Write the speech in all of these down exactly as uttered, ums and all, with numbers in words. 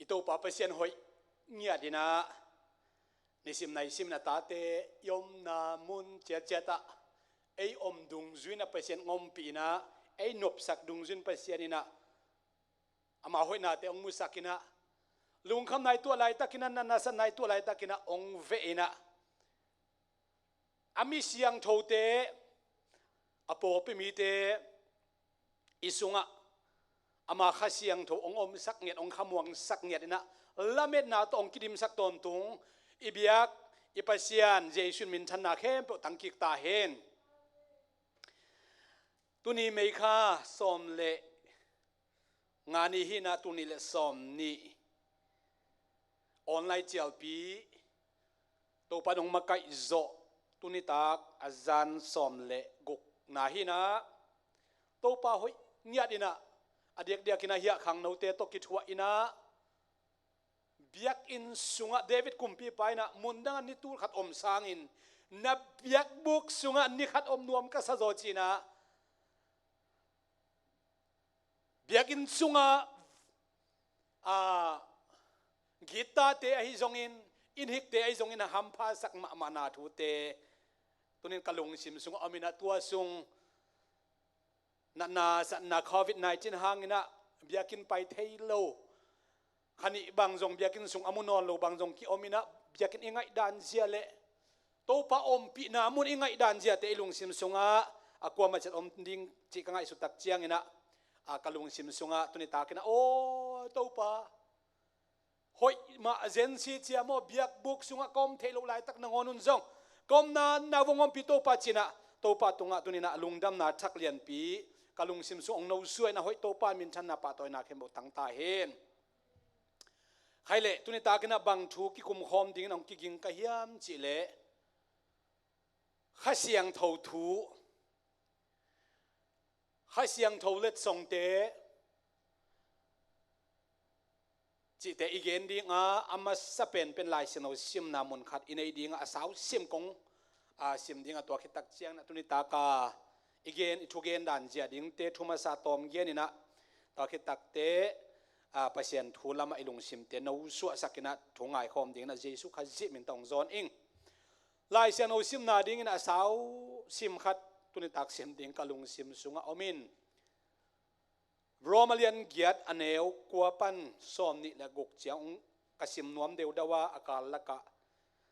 I Topa Pasian hoih ngiat in ah, nisim naisim in a tate i omna mun ciatciat ah ei om dungzui in ah, Pasian hong ompih in ah, ei nopsak dungzui in Pasian in ah ama hoihnate hong musak in ah, lungkhamna i tuah laitak in ah, natna satna i tuah laitak in ah hong veh in ah, a mi siangthote, a pawlpi mite i sungah ama Kha Siangtho hong omsak ngiat, hong khamuangsak ngiat in ah, lametna tawh hong kidimsak tawntung i biak i Pasian Jesu in minthanna khempeuh tangkik ta hen. Tuni May kha sawm le nga ni hi in ah, tul nih le sawm nih, online cialpi Topa in hong makaih zawh, tuni tak a zan sawm le gukna hi in ah, Topa hoih ngiat in ah, a diakdiak in ah hiah khangnote tawh kithuah in ah, biakinn sungah David kumpipa in ah, mundang ah ni tul khat om sangin na biakbuk sungah ni khat om nuam ka sa zaw ci in ah, biakinn sungah, a, guitar-te ahi zongin, innhikte ahi zongin a hamphasak mahmahna thute tunin ka lungsim sungah om in ah, tua sung natna satna covid nineteen hang in ah biakinn pai thei lo, kha nih bang zong biakinn sung a mu nawn lo bang zong kiom in ah, biakinn i ngaihdan zia le Topa ompihna mun i ngaihdan ziate i lungsim sungah a kuamah ciat om ding cih ka ngaihsut tak ciangin ah, a, ka lungsim sungah tuni tak in ah, aw Topa, hoih mah zensi cia maw, biakbuk sungah ka om theih loh laitak nangawn un zong, ka omna na vong ompih Topa ci in ah, Topa tungah tuni in ah lungdamna thak lianpi ka lungsim sung hong nosuah in ah, hoih Topa minthanna pahtawina khempeuh tang ta hen. Khai leh tuni tak in ah bang thu kikum khawm dingin hong kiging ka hiam cih leh, Kha Siangtho thu, Kha Siangtho letsongte cihte i gen ding a, a masa penpen Lai Siangtho simna mun khat i nei ding a, a sau sim kong, a, sim ding a, tua khit tak ciangin ah tuni tak a i gen, i thugen dan zia dingte thu masa tawm gen in ah, tua khit takte, a, Pasian thu lamah i lungsimte nosuahsak in ah thu ngaikhawm dingin ah Jesu Khazih min tawh hong zawn ing. Lai Siangtho simna dingin a sau sim khat tuni tak sim ding ka lungsim sungah om in, Rom a lian giat a neu kua pan sawm nih le guk ciang ka sim nuam deudau a, a kal lakah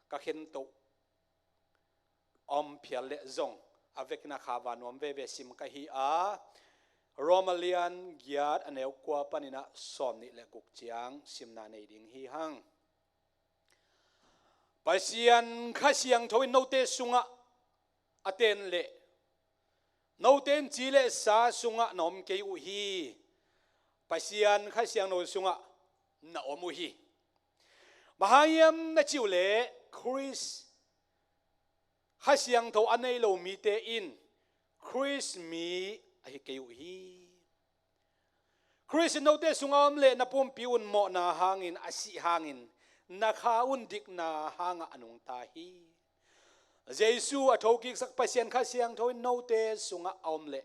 ka khentoh om phial leh zong a vekin a kha va nuam veve sim ka hi a, Rom a lian giat a neu kua panin ah sawm nih le guk ciang simna nei ding hi hang. Pasian Kha Siangtho in note sungah a ten leh, note in ci le sa sungah na om kei uh hi. Pasian Kha Siangtho sungah na om uh hi. Bang hang hiam na cih uh leh, Khrist Kha Siangtho a nei lo mite in Khrist mi ahi kei uh hi. Khrist in note sungah om leh na pumpi un mawhna hangin a sih hangin na kha un dikna hangah a nungta hi. Jesu a thokiksak Pasian Kha Siangtho in note sungah a om leh,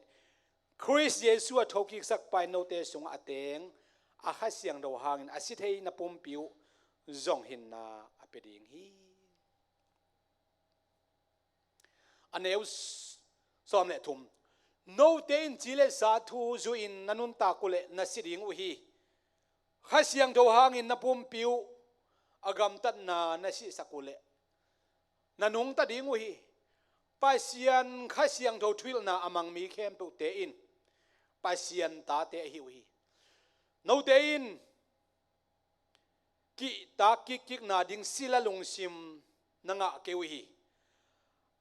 Khrist Jesu a thokiksak pa in note sungah a teng a Kha Siangtho hangin a si thei na pumpi uh zong hinna a pia ding hi. A neu s-, sawm le thum. Note in ci le sa thu zuihin na nuntak uh leh na si ding uh hi. Kha Siangtho hangin na pumpi uh a gamtatna na sihsak uh leh na nungta ding uh hi. Pasian Kha Siangtho thuhilhna a mang mi khempeuhte in Pasian tate ahi uh hi. Note in kihtak kikkikna ding sila lungsim na ngah kei uh hi.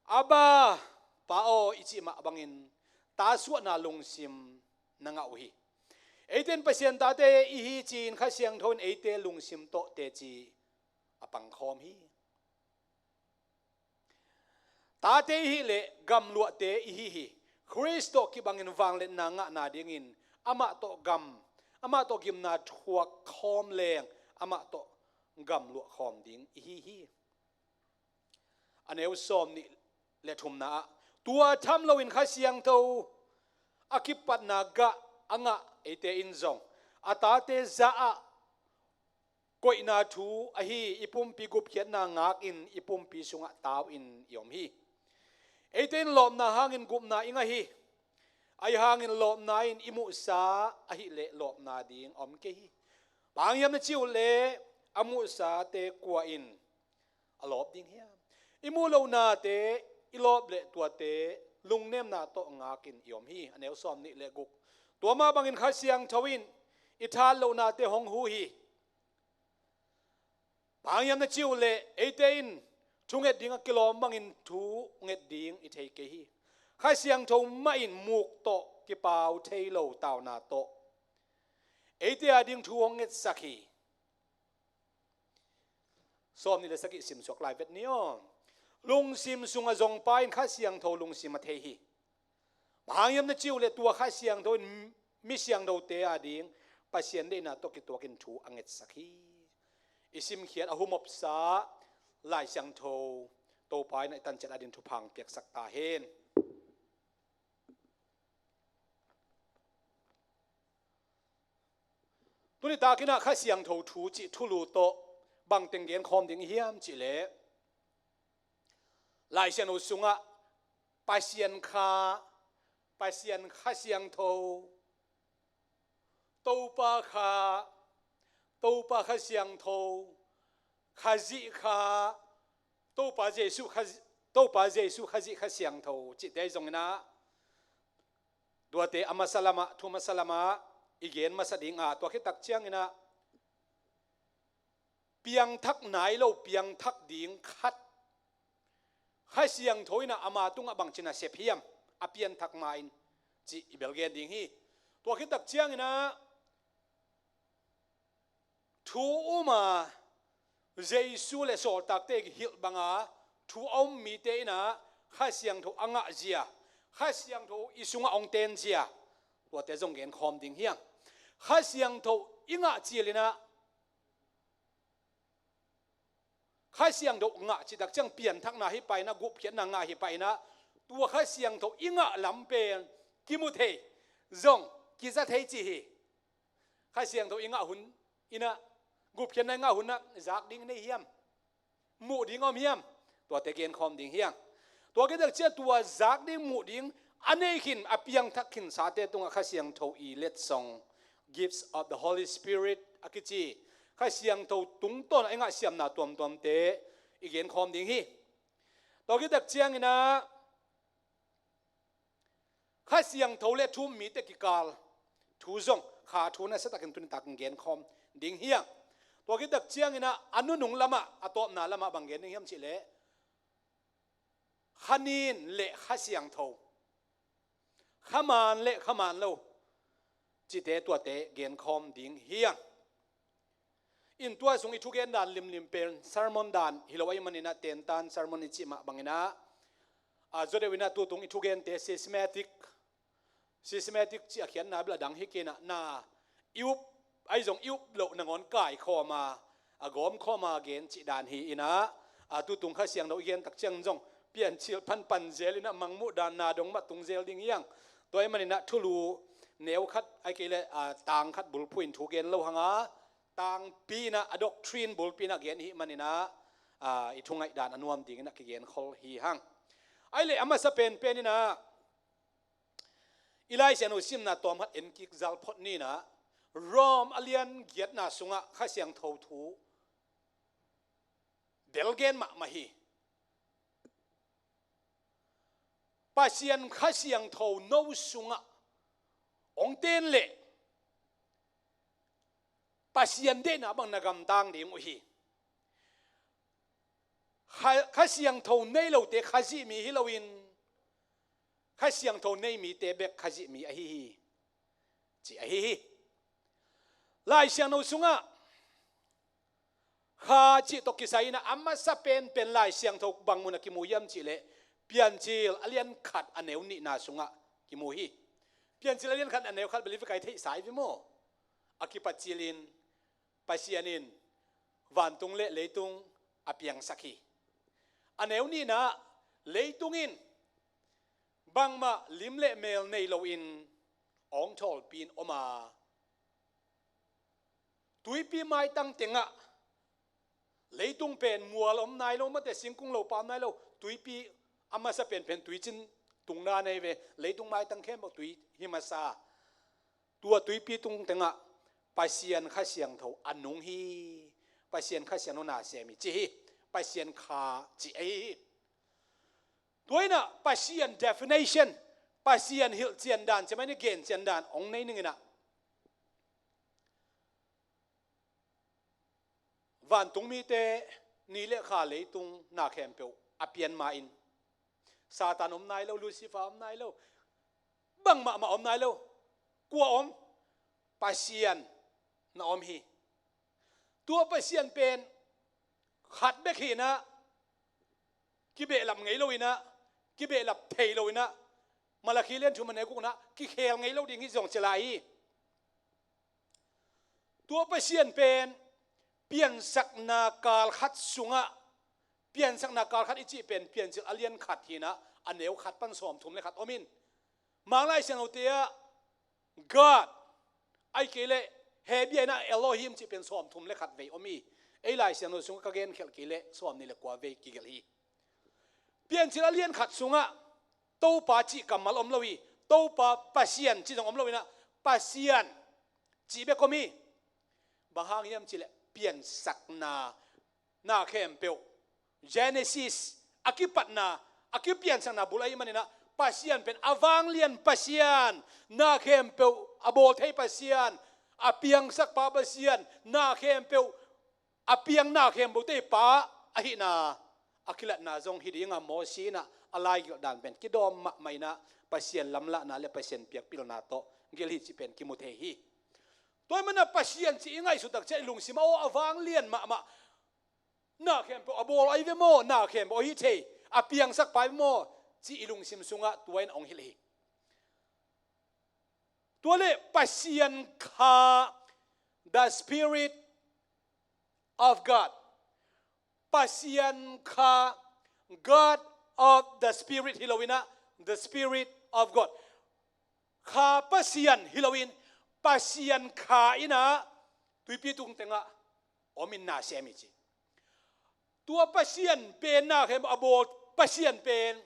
Abba, Pa aw, i cih mah bangin tasuahna lungsim na ngah uh hi. Eite in Pasian tate i hi ci-in Kha Siangtho in eite lungsim tawh teci a pangkhawm hi. Tate i hih leh gamluahte i hi hi. Khrist tawh kibangin vangliatna ngahna dingin amah tawh gam, amah tawh gimna thuak khawm leng amah tawh gamluah khawm ding i hi hi. A neu sawm nih le thumna ah, tua tham loin Kha Siangtho a kipatna gah a ngah eite in zong a tate zah ah koihna thu ahi i pumpi gupkhiatna ngakin i pumpi sungah tau-in i om hi. Eite in lawpna hangin gupna i ngah hi. Ahi hangin lawpna in i muhsa ahih leh lawpna ding a om kei hi. Bang hang hiam na cih uh leh a muhsate kua in a lawp ding hiam? I muh lohnate i lawp leh tuate lungnemna tawh ngakin i om hi. A neu sawm nih le guk. Tua mah bangin Kha Siangtho in i thahat lohnate hong huh hi. Bang hang hiam na cih uh leh eite in thunget ding a kilawm bangin thunget ding i thei kei hi. Kha Siangtho mah in muk tawh kipau thei lo tauna tawh eite ading thu hong ngetsak hi. Sawm nih le sagih sim suak lai vet ni aw. Lungsim sungah zongpa in Kha Siangtho lungsim a thei hi. Bang hang hiam na cih uh leh tua Kha Siangtho in mi siangthote ading Pasian deihna tawh kituakin thu a ngetsak hi. I simkhiat a humopsa Lai Siangtho Topa in i tanciat ading thupha hong piaksak ta hen. Tuni takin ah Kha Siangtho thu cih thulu tawh bang teng genkhawm ding hiam cih leh, Lai Siangtho sungah Pasian Kha, Pasian Kha Siangtho, Topa Kha, Topa Kha Siangtho, Khazih Kha, Topa Jesuh Kha, Topa Jesuh Khazih Kha Siangtho cihte zongin ah, tuate a masa lamah, thu masa lamah i gen masa ding a, tua khit tak ciangin ah piangthak nai lo, piangthak ding khat Kha Siangtho in ah ama tungah bangci nasep hiam, a pianthak ma-in cih i bel gen ding hi. Tua khit tak ciangin ah thu um a, Jesu le sawltakte hilh banga thu a um mite in ah Kha Siangtho a ngah zia, Kha Siangtho i sungah hong ten zia, tuate zong genkhawm ding hi hang. Kha Siangtho i ngah cilin ah Kha Siangtho ngah cih tak ciang pianthakna hi pah in ah, gupkhiatna ngah hi pah in ah, tua Kha Siangtho i ngah lam pen kimu thei, zong kiza thei ci hi. Kha Siangtho i ngah hun in ah, gupkhiatna i ngah hun ah zak ding nei hiam? Muh ding om hiam? Tuate genkhawm ding hi hang. Tua khit tak ciang tua zak ding, muh ding a nei khin, a piangthak khinsate tungah Kha Siangtho i letsong, gifts of the Holy Spirit a kici, Kha Siangtho tungtawn a i ngah siamna tuamtuamte i genkhawm ding hi. Tua khit tak ciangin ah Kha Siangtho le thu um mite kikal thu zong kha thu nasa takin tuni takin genkhawm ding hi hang. Tua khit tak ciangin ah a nunung lamah, a tawpna lamah bang gen ding hiam cih leh, Kha Nin le Kha Siangtho, Kha Man le Kha Man Lo cihte, tuate genkhawm ding hi hang. In tua sung i thugen dan limlim pen sermon dan hi lo ahih manin ah, tentan sermon i cih mah bangin ah, a, zaw deuh in ah tutung i thugente systematic, systematic cih a khiatna bel a dang hi kei in ah, na i up, ahi zong i up loh nangawn kaikhawm a, a gawmkhawm a gen cih dan hi in ah, a, tutung Kha Siangtho i gen tak ciang zong Piancil pan pan zel in ah, mangmuh dan na dong mah tung zel ding hi hang. Tua ahih manin ah thulu neu khat ahih kei leh, a, tang khat bulphuh in thu gen lo hang a, tangpi in ah, a doctrine bulpi in ah gen i hih manin ah, a, i thungaih dan a nuam dingin ah kigen khol hi hang. Ahih leh a masa penpen in ah, i Lai Siangtho simna tawm khat en kik zal phot ni in ah, Rom a lian giatna sungah Kha Siangtho thu bel gen mahmah hi. Pasian Kha Siangtho no sungah hong ten leh Pasian deihna bang na gamtang ding uh hi. Kha, Kha Siangtho nei lote Khazih mi hi loin, Kha Siangtho nei mite bek Khazih mi ahi hi, ci ahi hi. Lai Siangtho sungah Kha cih tawh kisai in ah a masa penpen Lai Siangtho bang mun ah kimu hiam cih leh, Piancil a lian khat a neu nihna sungah kimu hi. Piancil a lian khat a neu khat bel i va kai theihsa i ve maw? A kipat cilin Pasian in vantung le leitung a piangsak hi. A neu nihna ah, leitung in bangmah lim le mel nei loin hong thawlpi in om a, tuipi maitang tengah Leitung pen mual om nai lo, mate, singkung lopa om nai lo, tuipi a masa penpen tuicin tungna nei ve. Leitung maitang khempeuh tui hi masa. Tua tuipi tung tengah Pasian Kha Siangtho a nung hi. Pasian Kha Siangtho na sem hi ci hi. Pasian Kha ci ahi hi. Tua inah Pasian definition, Pasian hilhcian dan, ci mai ni, gencian dan hong nei ning inah, vantungmite ni le kha leitung na khempeuh a pian ma-in, Satan om nai lo, Lucifer om nai lo, bangmah mah om nai lo. Kua om? Pasian na om hi. Tua Pasian pen khat bek hi inah, kibehlap ngei lo inah, kibehlap thei lo inah, Malakhi lian thum a neu guk inah kikhel ngei lo ding hi zong ci lai hi. Tua Pasian pen piansakna kal khat sungah, piansakna kal khat i cih pen Piancil a lian khat hi inah, a neu khat pan sawmthum le khat om in, Mang Lai Siangthote ah God, ahih kei leh Hebru inah Elohim cih pen sawmthum le khat vei om hi. Ei Lai Siangtho sungah ka genkhelh kei leh sawmnih le kua vei kigelh hi. Piancil a lian khat sungah Topa cih kammal om lo hi. Topa, Pasian cih zong om lo inah, Pasian cih bek om hi. Bang hang hiam cih leh piansakna na khempeuh, Genesis, a kipatna, a kipiansakna bul ahih man inah, Pasian pen a vanglian Pasian, na khempeuh a bawl thei Pasian, a piangsak pa Pasian, na khempeuh a piang, na khempeuhte pa ahihna a kilatna zong hi ding a, Mosi inah a laigelh dan pen kidawm mahmah inah, Pasian lamlahna le Pasian piakpilna tawh gelh hi cih pen kimu thei hi. Tua ahih man inah Pasian cih i ngaihsut tak ciang i lungsim ah, aw, a vanglian mahmah, na khempeuh a bawl ahi ve maw, na khempeuh ahi thei, a piangsak pa ahi ve maw, cih i lungsim sungah tua in hong hilh hi. Tua leh Pasian Kha, the Spirit of God. Pasian Kha, God of the Spirit hi lo inah, the Spirit of God. Kha Pasian hi lo in, Pasian Kha inah tuipi tung tengah om in na sem hi ci. Tua Pasian pen, na khempeuh a bawl Pasian pen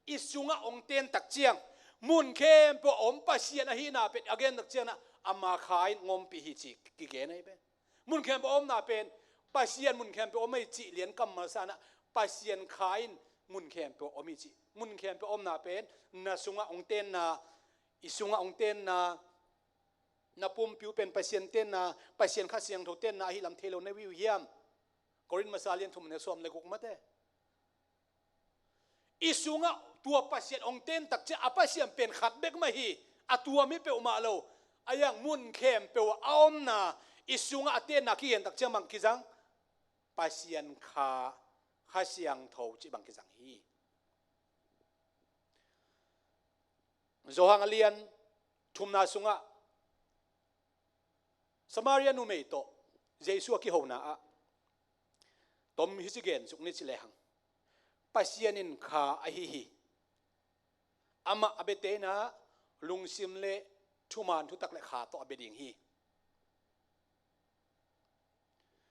i sungah hong ten tak ciang, mun khempeuh a om Pasian ahihna pen a gen tak ciang inah, ama Kha in hong ompih hi ci kigen ahi pen. Mun khempeuh a omna pen Pasian mun khempeuh om ahi cih lian kammal sa inah, Pasian Kha in mun khempeuh om hi ci. Mun khempeuh a omna pen na sungah hong tenna, i sungah hong tenna, na pumpi uh pen Pasian tenna, Pasian Kha Siangtho tenna ahi lam thei lo na hi uh hiam? Korin masa lian thum a neu sawm le guk, mate. I sungah tua Pasian hong ten tak ciang, a Pasian pen khat bek mah hi, a tuam hi peuhmah lo. Ahi hang mun khempeuh a omna, i sungah a tenna kigen tak ciang bang kizang? Pasian Kha, Kha Siangtho cih bang kizang hi. Johan a lian thumna sungah Samaria numei tawh Jesu a kihona ah tom hi ci, gen suk ni ci lehang, Pasian in Kha ahi hi. Amah a biate inah lungsim le thuman thutak le kha tawh a bia ding hi.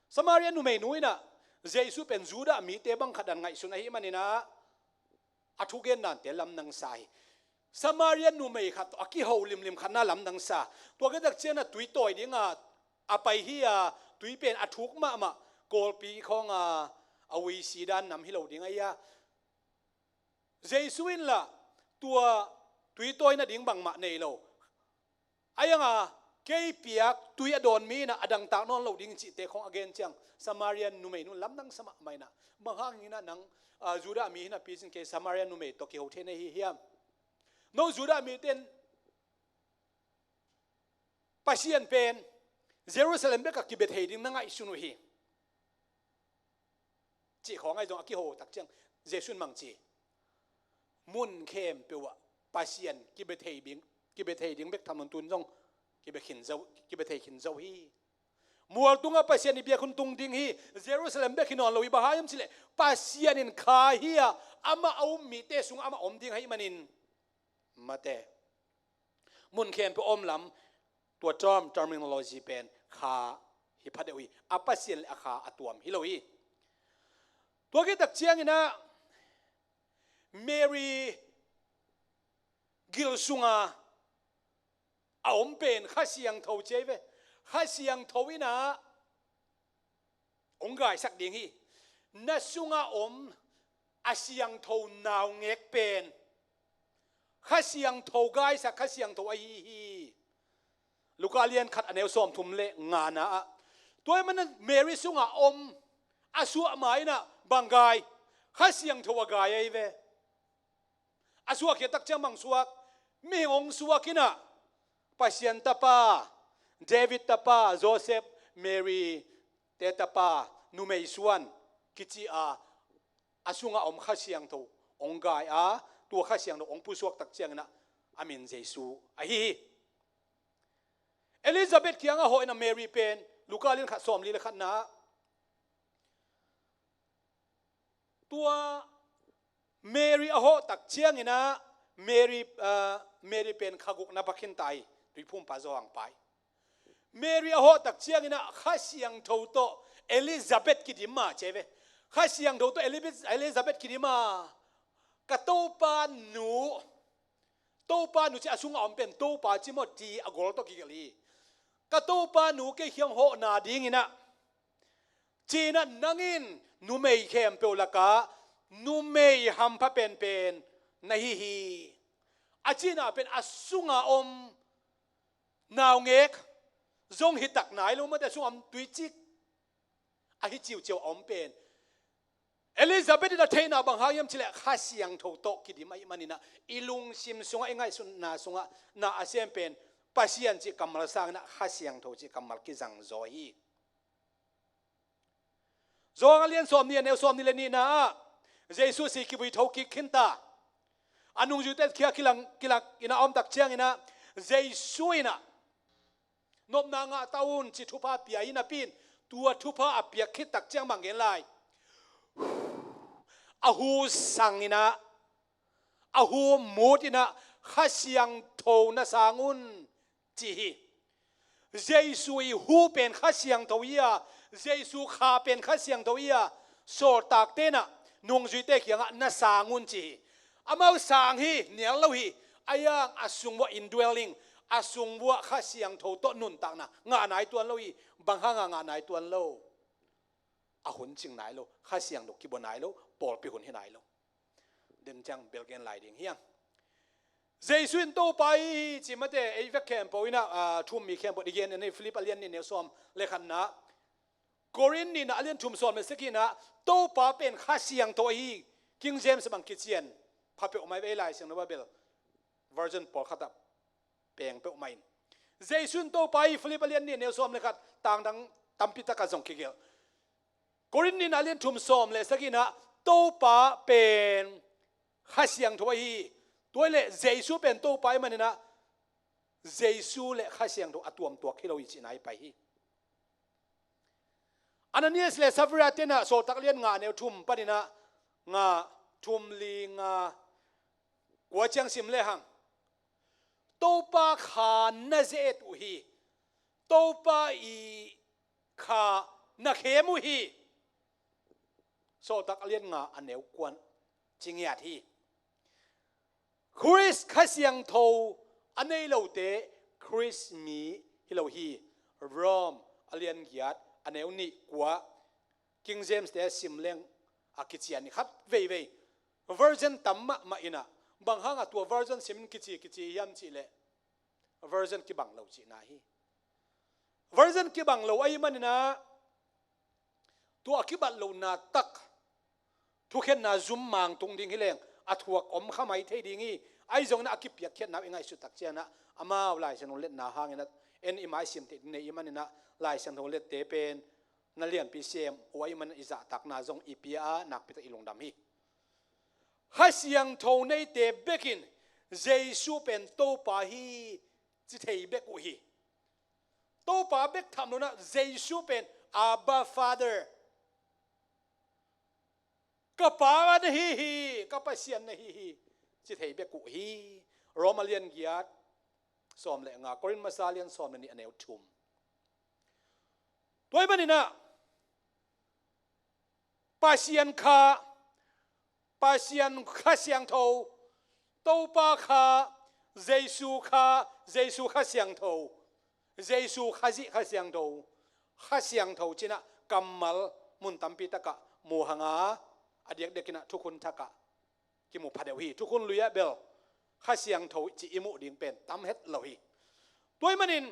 Samaria numeinu inah Jesu pen Judah mite bang khat dan ngaihsun ahih man inah, a thugen dante lamdang sa hi. Samaria numei khat tawh a kiho limlim khatna lamdang sa. Tua khit tak ciang inah tui tawi ding a a pai hi a, tui pen a thuk mahmah, kawlpi khawng a, a uisi dan nam hi lo ding ahi a. Jesu in lah tua tui tawi nading bangmah nei lo. Ahi hang a, kei piak tui a dawn mi inah a dangtak nawn lo ding cihte khawng a gen ciang, Samaria numeinu in lamdang sa mahmah inah, bang hang inah nang, a, Judah mi hi napi cin kei Samaria numei tawh kiho thei na hi hiam? No Judah mite in Pasian pen Jerusalem bekah kibia thei ding na ngaihsun uh hi, cih khawng ahi zong a kiho tak ciang Jesu in bang ci? Mun khempeuh ah Pasian kibia thei ding, kibia thei ding bek tham lo in, tun zong kibia khin zo, kibia thei khin zo hi. Mual tungah Pasian i biak hun tung ding hi. Jerusalem bek hi nawn lo hi. Bang hang hiam cih leh Pasian in Kha hi a, amah a um mite sungah amah om ding ahih manin, mate, mun khempeuh a om lam, tua term, terminology pen Kha hi phadeuh hi. A Pasian le a Kha a tuam hi lo hi. Tua khit tak ciangin ah Mary gil sunga a om pen Kha Siangtho ci hi ve. Kha Siangtho in ah hong gaisak ding hi. Na sunga om a siangtho naungek pen Kha Siangtho gaisak Kha Siangtho ahi hi. Luka lian khat a neu sawmthum le ngana ah. Tua ahih manin Mary sunga om a suah ma in ah bang gai? Kha Siangtho a gai ahi ve. A suak khit tak ciang bang suak? Mihing hong suak in ah Pasian tapa, David tapa, Joseph, Mary te tapa, numei suan kici a, a sunga om Kha Siangtho hong gai a, tua Kha Siangtho hong pusuak tak ciangin ah a min Jesu ahi hi. Elizabeth kiangah hawh in ah Mary pen, Luka lian khat sawmli le khatna ah, tua Mary a hawh tak ciangin ah Mary, ah, Mary pen kha guk na va khin ta hi, tuiphumpa Johan pa hi. Mary a hawh tak ciangin ah Kha Siangtho tawh Elizabeth kidim a ci hi ve. Kha Siangtho tawh Elizabeth, Elizabeth kidim a, ka Topa nu, Topa nu ci a sunga om pen Topa ci maw ti a gol tawh kigelh hi. Ka Topa nu kei kiang hawh nadingin ah, ci-in ah nang in numei khempeuh lakah numei hampha penpen na hi hi. A cihna pen a sunga om naungek zong hi tak nai lo mate, a sunga om tuicik ahi ciuciu a om pen. Elizabeth in a theihna bang hang hiam cih leh Kha Siangtho tawh kidim ahih manin ah i lungsim sungah, i ngaihsutna sungah na a sem pen Pasian cih kammal sangin ah Kha Siangtho cih kammal kizang zaw hi. Johan a lian sawmnih a neu sawmnih le nihna ah Jesu si kivui tho kik khin ta. A nungzuite khia kilang, kilang in a om tak ciangin ah Jesu in ah nopna ngah ta un ci thupha pia hi napi in, tua thupha a piak khit tak ciang bang gen lai? A hu sang in ah, a hu mut in ah Kha Siangtho na sang un ci hi. Jesu i hu pen Kha Siangtho hi a, Jesu kha pen Kha Siangtho hi a, sawltakte in ah nungzuite kiangah na sang un ci hi. Amau sang hi, nial lo hi. A yang a sung uah indwelling, a sung uah Kha Siangtho tawh nuntakna ngah nai tuan lo hi. Bang hanga ngah nai tuan lo? A hun cing nai lo, Kha Siangtho kibua nai lo, pawlpi hun hi nai lo. Den ciang bel gen lai ding hi hang. Jesu in Topa hi ci mate, ei vek khempeuh in ah, ah, thu-um mi khempeuh i gen in ah, Philip a lian nih neu sawm le khatna, Korin nihna a lian thum sawm le sagihna, Topa pen Kha Siangtho ahi hi. King James bang kician pha peuhmah hi ve, ei Lai Siangtho Bible version pawlkhat ah peng peuhmah in. Jesu in Topa hi, Philip a lian nih neu sawm le khat, tang dang tampi takah zong kigelh. Korin nihna a lian thum sawm le sagihna, Topa pen Kha Siangtho ahi hi. Tua hi leh Jesu pen Topa ahih manin ah Jesu le Kha Siangtho a tuamtuak hi lo hi cihna hi pai hi. Ananias le Safira te in ah Sawltak lian nga a neu thum panin ah nga, thum, li, nga, kua ciang sim le hang, Topa kha na ze-et uh hi. Topa i kha na khem uh hi. Sawltak a lian nga a neu kuan ci ngiat hi. Khrist Kha Siangtho a nei lote Khrist mi hi lo hi. Rom a lian giat a neu nih kua, King James te a sim leng a kician hi khat veivei. Version tam mahmah in ah, bang hanga tua version simin kici kici hiam cih leh version kibang lo cihna hi. Version kibang lo ahih manin ah tua a kibat lohna tak thukhenna zum mang tung ding hi leng a thuak om kha mai thei ding hi. Ahi zongin ah a kipiakkhiatna uh i ngaihsut tak ciangin ah amau Lai Siangtho letna hangin ah, en i mai sim theih ding nei i hih manin ah Lai Siangtho lette pen na lianpi sem uh ahih manin i zahtakna zong i pia a, nakpi tak i lungdam hi. Kha Siangtho neite bekin Jesu pen Topa hi ci thei bek uh hi. Topa bek tham lo in ah Jesu pen Abba Father, ka Pa na hi hi, ka Pasian na hi hi ci thei bek uh hi. Rom a lian giat sawm le nga, Korin masa lian sawm le nih a neu thum. Tua ahih manin ah Pasian Kha, Pasian Kha Siangtho, Topa Kha, Jesu Kha, Jesu Kha Siangtho, Jesu Khazih Kha Siangtho, Kha Siangtho ci-in ah kammal mun tampi takah mu hang a, a diakdiakin ah Thukhun Thak ah kimu pha deuh hi. Thukhun Lui ah bel Kha Siangtho cih i muh ding pen tam het lo hi. Tua ahih manin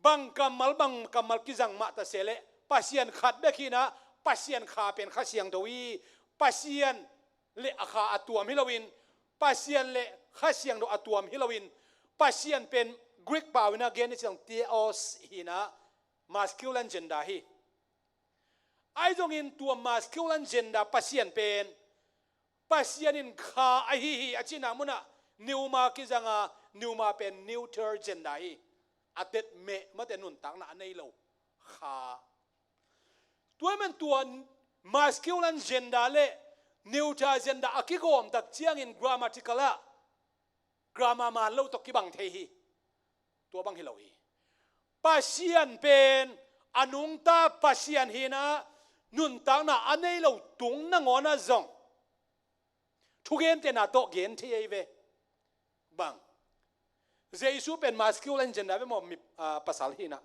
bang kammal, bang kammal kizang mah ta se leh Pasian khat bek hi-in ah, Pasian Kha pen Kha Siangtho hi. Pasian le a Kha a tuam hi loin, Pasian le Kha Siangtho a tuam hi loin, Pasian pen Greek pau in ah gen ni ciang theos hi-in ah, masculine gender hi. Ahi zongin tua masculine gender Pasian pen, Pasian in Kha ahi hi a cihna munah pneuma kizang a, pneuma pen neuter gender hi. A tet meh mate, nuntakna a nei lo, Kha. Tua ahih manin tua masculine gender le neuter gender a kigawm tak ciangin grammatical ah grammar man lo tawh kibang thei hi. Tua bang hi lo hi. Pasian pen a nungta Pasian hi-in ah, nuntakna a nei lo tung nangawn ah zong thugentehna tawh gen thei ahi ve. Bang, Jesu pen masculine gender ve maw, mi, ah, pasal hi-in ah.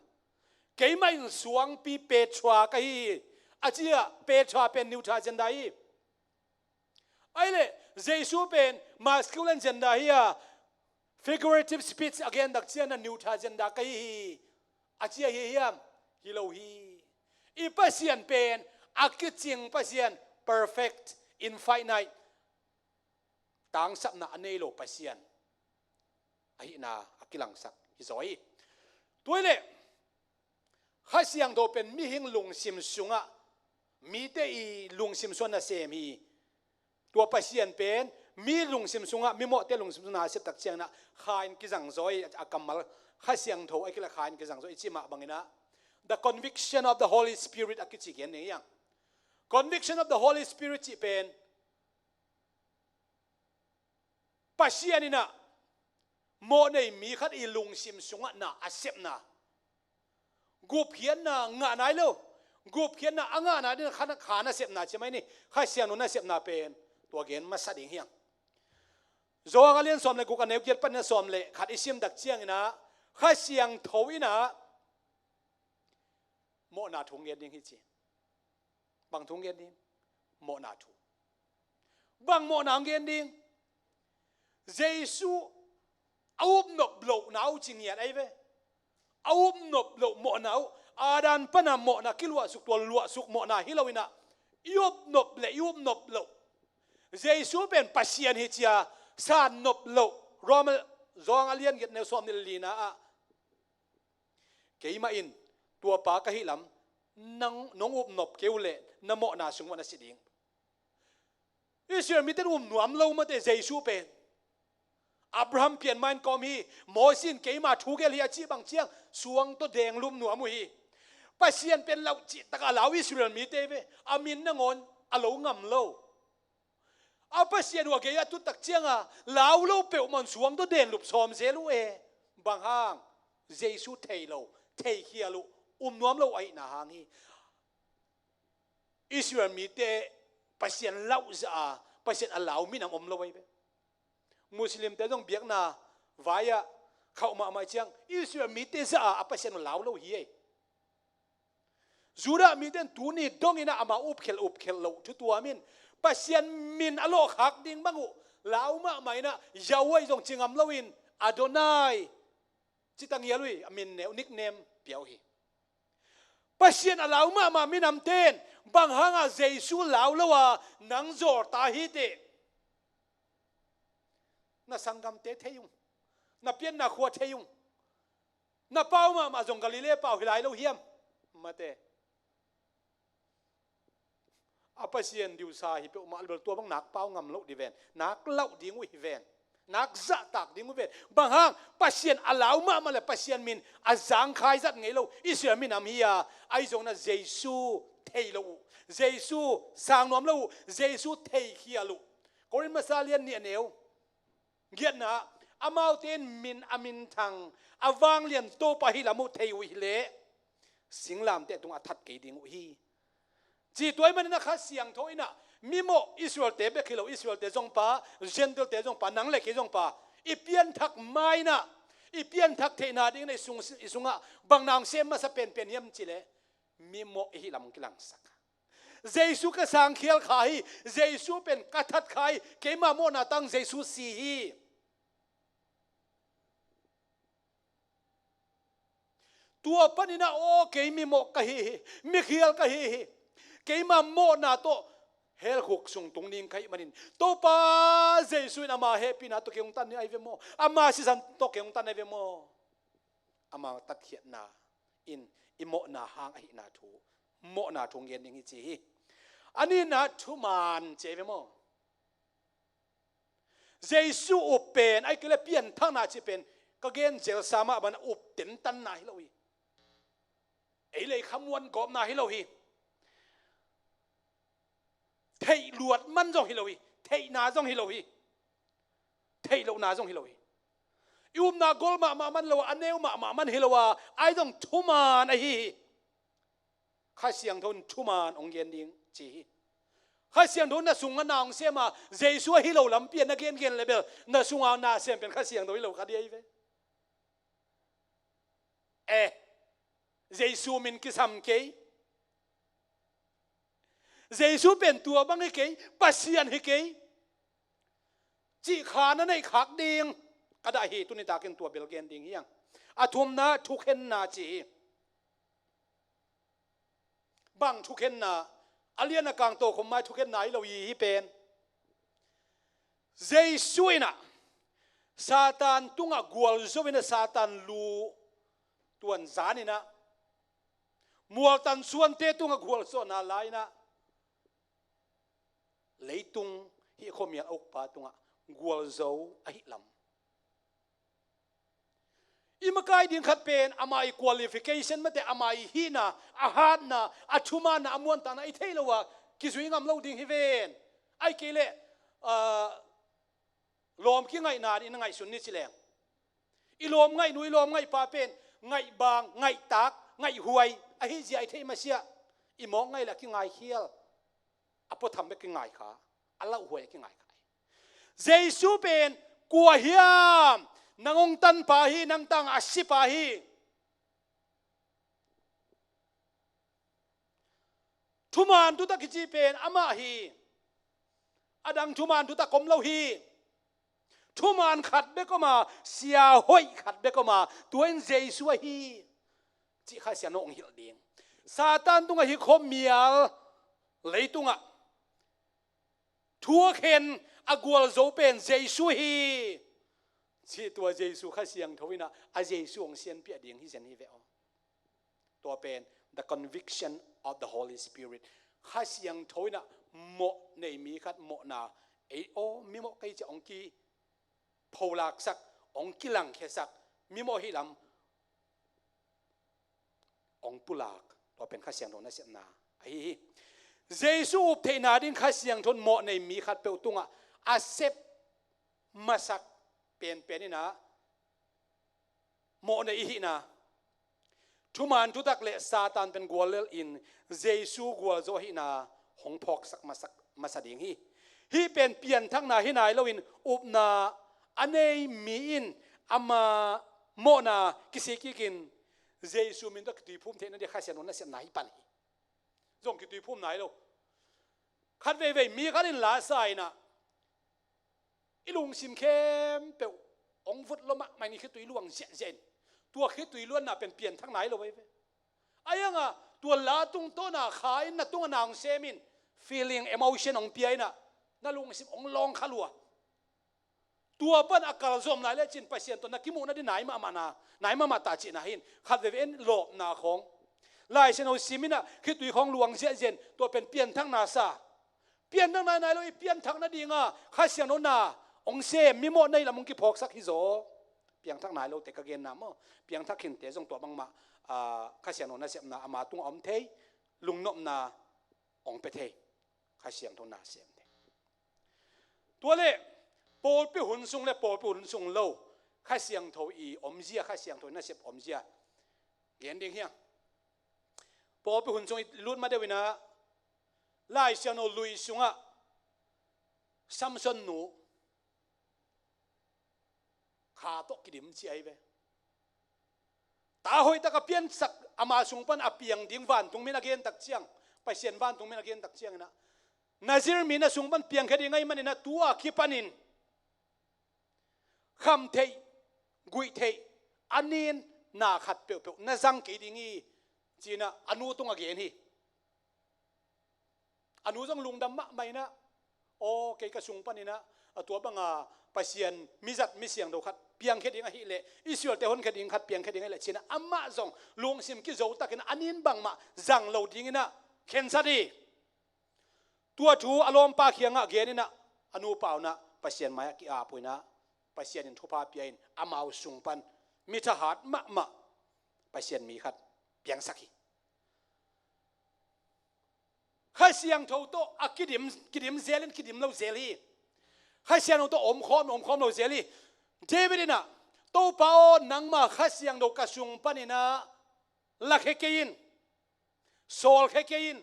Keimah in suangpi Petra ka hi hi a ci-a, Petra pen neuter gender hi. Ahih leh Jesu pen masculine gender hi a, figurative speech a gen tak ciangin ah neuter gender ka hi hi a ci ahi hiam? Hi lo hi. I Pasian pen a kicing Pasian, perfect, infinite, tangsapna a nei lo Pasian ahihna a kilangsak hi zaw hi. Tua ahih leh Kha Siangtho pen mihing lungsim sungah, mite i lungsim sungah nasem hi. Tua Pasian pen mi lungsim sungah, mimawhte lungsim sungah na a sep tak ciangin ah Kha in kizang zaw hi. A kammal Kha Siangtho ahih kei leh Kha in kizang zaw hi, i cih mah bangin ah, the conviction of the Holy Spirit a kici gen ni hiang. Conviction of the Holy Spirit cih pen Pasian in ah mawhnei mi khat i lungsim sungah na a sepna, gupkhiatna ngah nai lo, gupkhiatna a ngah nai dingin Kha, Kha nasepna ci mai ni. Kha Siangtho nasepna pen tua gen masa ding hiang. Johan a lian sawm le guk, a neu giat panin a sawm le khat i sim tak ciangin ah, Kha Siangtho in ah mawhna thu hong gen ding hi ci. Bang thu hong gen ding? Mawhna thu. Bang mawhna hong gen ding? Jesu a upnop lohna uh ci ngiat ahi ve. A upnop loh mawhna uh, Adam pan a mawhna kiluahsuk, tua luahsuk mawhna hi lo-in ah, i upnop le i upnop loh, Jesu pen Pasian hi ci-a sannop loh. Rom, Johan a lian giat, neu sawm nih le lina ah, keimah in tua pa ka hih lam nang, nong upnop kei uh leh na mawhna sung uah na si ding. Israel mite in um nuam lo mate, Jesu pen. Abraham pian mah in ka om hi, Mosi in keima thu gelh hi a cih bang ciang suang tawh denglup nuam uh hi. Pasian pen lau cih takah a lau Israel mite ve, a min nangawn a lo ngam lo. A Pasian uh a gei a tut tak ciangin lau lo peuhmah un suang tawh denglup sawm zel uh e. Bang hang? Jesu thei lo, theikhial uh, um nuam lo ahihna hang hi. Israel mite Pasian lau zah a, Pasian a lau minam om lo ahi ve. Muslimte zong biakna vai-ah khauh mahmah ciang Israel mite zah a, a Pasian uh lau lo hi ei. Judah mite in tuni dongin ah amau upkhelh upkhelh loh thu tuam in, Pasian min a lawhkhak ding bang uh lau mahmah in ah, Yahweh zong ci ngam loin, Adonai ci ta ngial uh hi, a min neu, nickname pia uh hi. Pasian a lau mahmah minamte in bang hangah Jesu lau lo a, nang zawlta hi teh, na sanggamte thei ung, na pianna khua thei ung, na pau mahmah zong Galilee pau hi lai lo hiam? Mate. A Pasian diusa hi peuhmah bel tua bang nak pau ngam loh ding ven, nak lauh ding uh hi ven, nak zahtak ding uh ven. Bang hang? Pasian a lau mahmah le Pasian min a zangkhai zat ngei lo Israel minam hi a, ahi zongin ah Jesu thei lo uh, Jesu sang nuam lo uh, Jesu theikhial uh. Korin masa lian nih, a neu giatna, amaute in min a minthang, a vanglian Topa hi lam uh thei uh hi leh, singlamteh tungah a that kei ding uh hi. Ci tua ahih manin a Kha Siangtho in a, mimawh Israel-te bek hi lo, Israel-te zong pa, Gentile-te zong pa, nang le kei zong pa, i pianthak ma in a, i pianthak theihna dingin a i sung, i sungah bang na hong sem masa penpen hiam cih leh, mimawh i hih lam hong kilangsak. Jesu ka sangkhial kha hi, Jesu pen ka that kha hi, keima mawhna tang Jesu si hi. Tua panin a, aw, kei mimawh ka hi hi, mikhial ka hi hi, keima mawhna tawh hell khuk sung tung ding ka hih manin, Topa Jesu in ama hehpihna tawh kei hong tan hi ahi ve maw? Ama sisan tawh kei hong tan ahi ve maw? Ama tatkhiatna in i mawhna hang ahihna thu, mawhna thu hong gen ding hi ci hi. A nihna thuman ci ahi ve maw? Jesu up pen, ahih kei leh pianthakna cih pen, ka gen zelsa mah bangin up tentanna hi lo hi. Ei le ei khamuan gawpna hi lo hi. Theih luat man zong hi lo hi. Theihna zong hi lo hi. Theih lohna zong hi lo hi. I upna gol mahmah man lo a, a neu mahmah man hi lo a, ahi zong thuman ahi hi. Kha Siangtho in thuman hong gen ding ci hi. Kha Siangtho in na sungah na hong sem a, Jesu ahi lo lampi a na gengen leh bel, na sungah na sem pen Kha Siangtho hi lo kha ding ahi ve. Eh, Jesu min kisam kei, Jesu pen tua bang hi kei, Pasian hi kei cih kha na neih khak ding ka dah hi. Tuni takin tua bel gen ding hi hang. A thumna thukhenna ci hi. Bang thukhenna? A lian a kang tokhom mai thukhenna hi lo hi, hih pen. Jesu in a Satan tungah gualzo in a, Satan lu tuan zan in a, mualtan suante tungah gualzawhna la in a, leitung hih khuamial a ukpa tungah gualzo ahih lam. I makai ding khat pen ama i qualification mate, ama i hihna, a hatna, a thumanna, a muantakna i theih loh a kizui ngam lo ding hi ven. Ahih kei leh, ah, lawm kingaihna in a ngaihsun ni ci leng, i lawm ngaihnu, i lawm ngaihpa pen ngaihbang, ngaihtak, ngaihhuai ahi zia i theih masiah, i mawk ngaih leh a kingaikhial, a puatham bek kingaikha, a lauhuai a kingaikha hi. Jesu pen kua hiam? Nang hong tanpa hi, nang tangah a sipa hi. Thuman thutak kici pen amah hi. A dang thuman thutak om lo hi. Thuman khat bek om a, sia hoih khat bek om a, tua in Jesu ahi cih Kha Siangtho hong hilh ding. Satan tungah hih khuamial leitungah thu a khen, a gualzo pen Jesu hi cih tua Jesu Kha Siangtho in a, a Jesu hong sianpiah ding hi zen hi ve aw. Tua pen the conviction of the Holy Spirit. Kha Siangtho in a mawh nei mi khat mawhna, ei aw, mimawh ka hi ci-a hong kipholaksak, hong kilangkhiasak, mimawh hih lam hong pulak, tua pen Kha Siangtho nasepna ahi hi. Jesu up theihna ding Kha Siangtho in mawh nei mi khatpeuh tungah a sep masak penpen in a, mawh nei i hihna, thuman thutak le Satan pen guallel in Jesu gualzo ahihna hong phawksak masak, masa ding hi. Hih pen pianthakna hi nai loin upna a nei mi in ama mawhna kisik kikin Jesu min tawh kituiphum theihna ding Kha Siangtho nasepna hi pan hi. Zong kituiphum nai lo. Khat veivei mi khat in la sa in a, i lungsim khempeuh hong vut lo mahmah in i khitui luang ziahziah in, tua khitui luanna pen pianthak nai lo ahi ve. Ahi hang a, tua la tungtawn a Kha in na tungah na hong sem in, feeling, emotion hong pia in a, na lungsim hong lawng kha lua. Tua pan a kalzawm lai lecin Pasian tawh na kimuhna ding nai mahmah na, nai mahmah ta cihna hi in, khat veivei in lawpna khawng, Lai Siangtho sim in a khitui khawng luang ziahziah in, tua pen pianthakna sa. Pianthak nai nai lo i pianthak nading a Kha Siangtho na hong sem, mimawh nei lam hong kiphawksak hi zaw. Piangthak nai lote ka genna maw, piangthak khinte zong tua bangmah, ah, Kha Siangtho nasepna ama tungah om thei, lungnopna hong pia thei. Kha Siangtho na sem thei. Tua leh pawlpi hun sung le pawlpi hun sung lo Kha Siangtho i omzia, Kha Siangtho i nasep omzia gen ding hi hang. Pawlpi hun sung i lut ma deuh in a, Lai Siangtho lui sungah Samson nu kha tawh kidim ci ahi ve. Ta hoih taka piansak ama sung pan a piang ding vantung min a gen tak ciang, Pasian vantung min a gen tak ciangin ah, Nazir mi na sung pan piangkhia ding ahih manin ah, tua kipanin kham theih, guih theih, a nin na khat peuhpeuh na zang kei ding hi, ci-in ah a nu tungah gen hi. A nu zong lungdam mahmah in ah, aw, kei ka sung panin ah, a tua banga Pasian mizat misiangtho khat piangkhia ding ahih leh, Israel-te honkhia ding khat piangkhia ding ahih leh, ci-in ah amah zong lungsim kizo takin a nin bangmah zang lo dingin ah khensat hi. Tua thu a lawmpa kiangah genin ah, a nupa un ah Pasian mai-ah ki-ap uh in ah, Pasian in thupha pia in amau sung pan mi thahat mahmah Pasian mi khat piangsak hi. Kha Siangtho tawh a kidim, kidim zel in kidim lo zel hi. Kha Siangtho tawh omkhawm, omkhawm lo zel hi. David in ah, Topa aw, nangma Kha Siangtho ka sung panin ah lakhia kei in, sawlkhia kei in,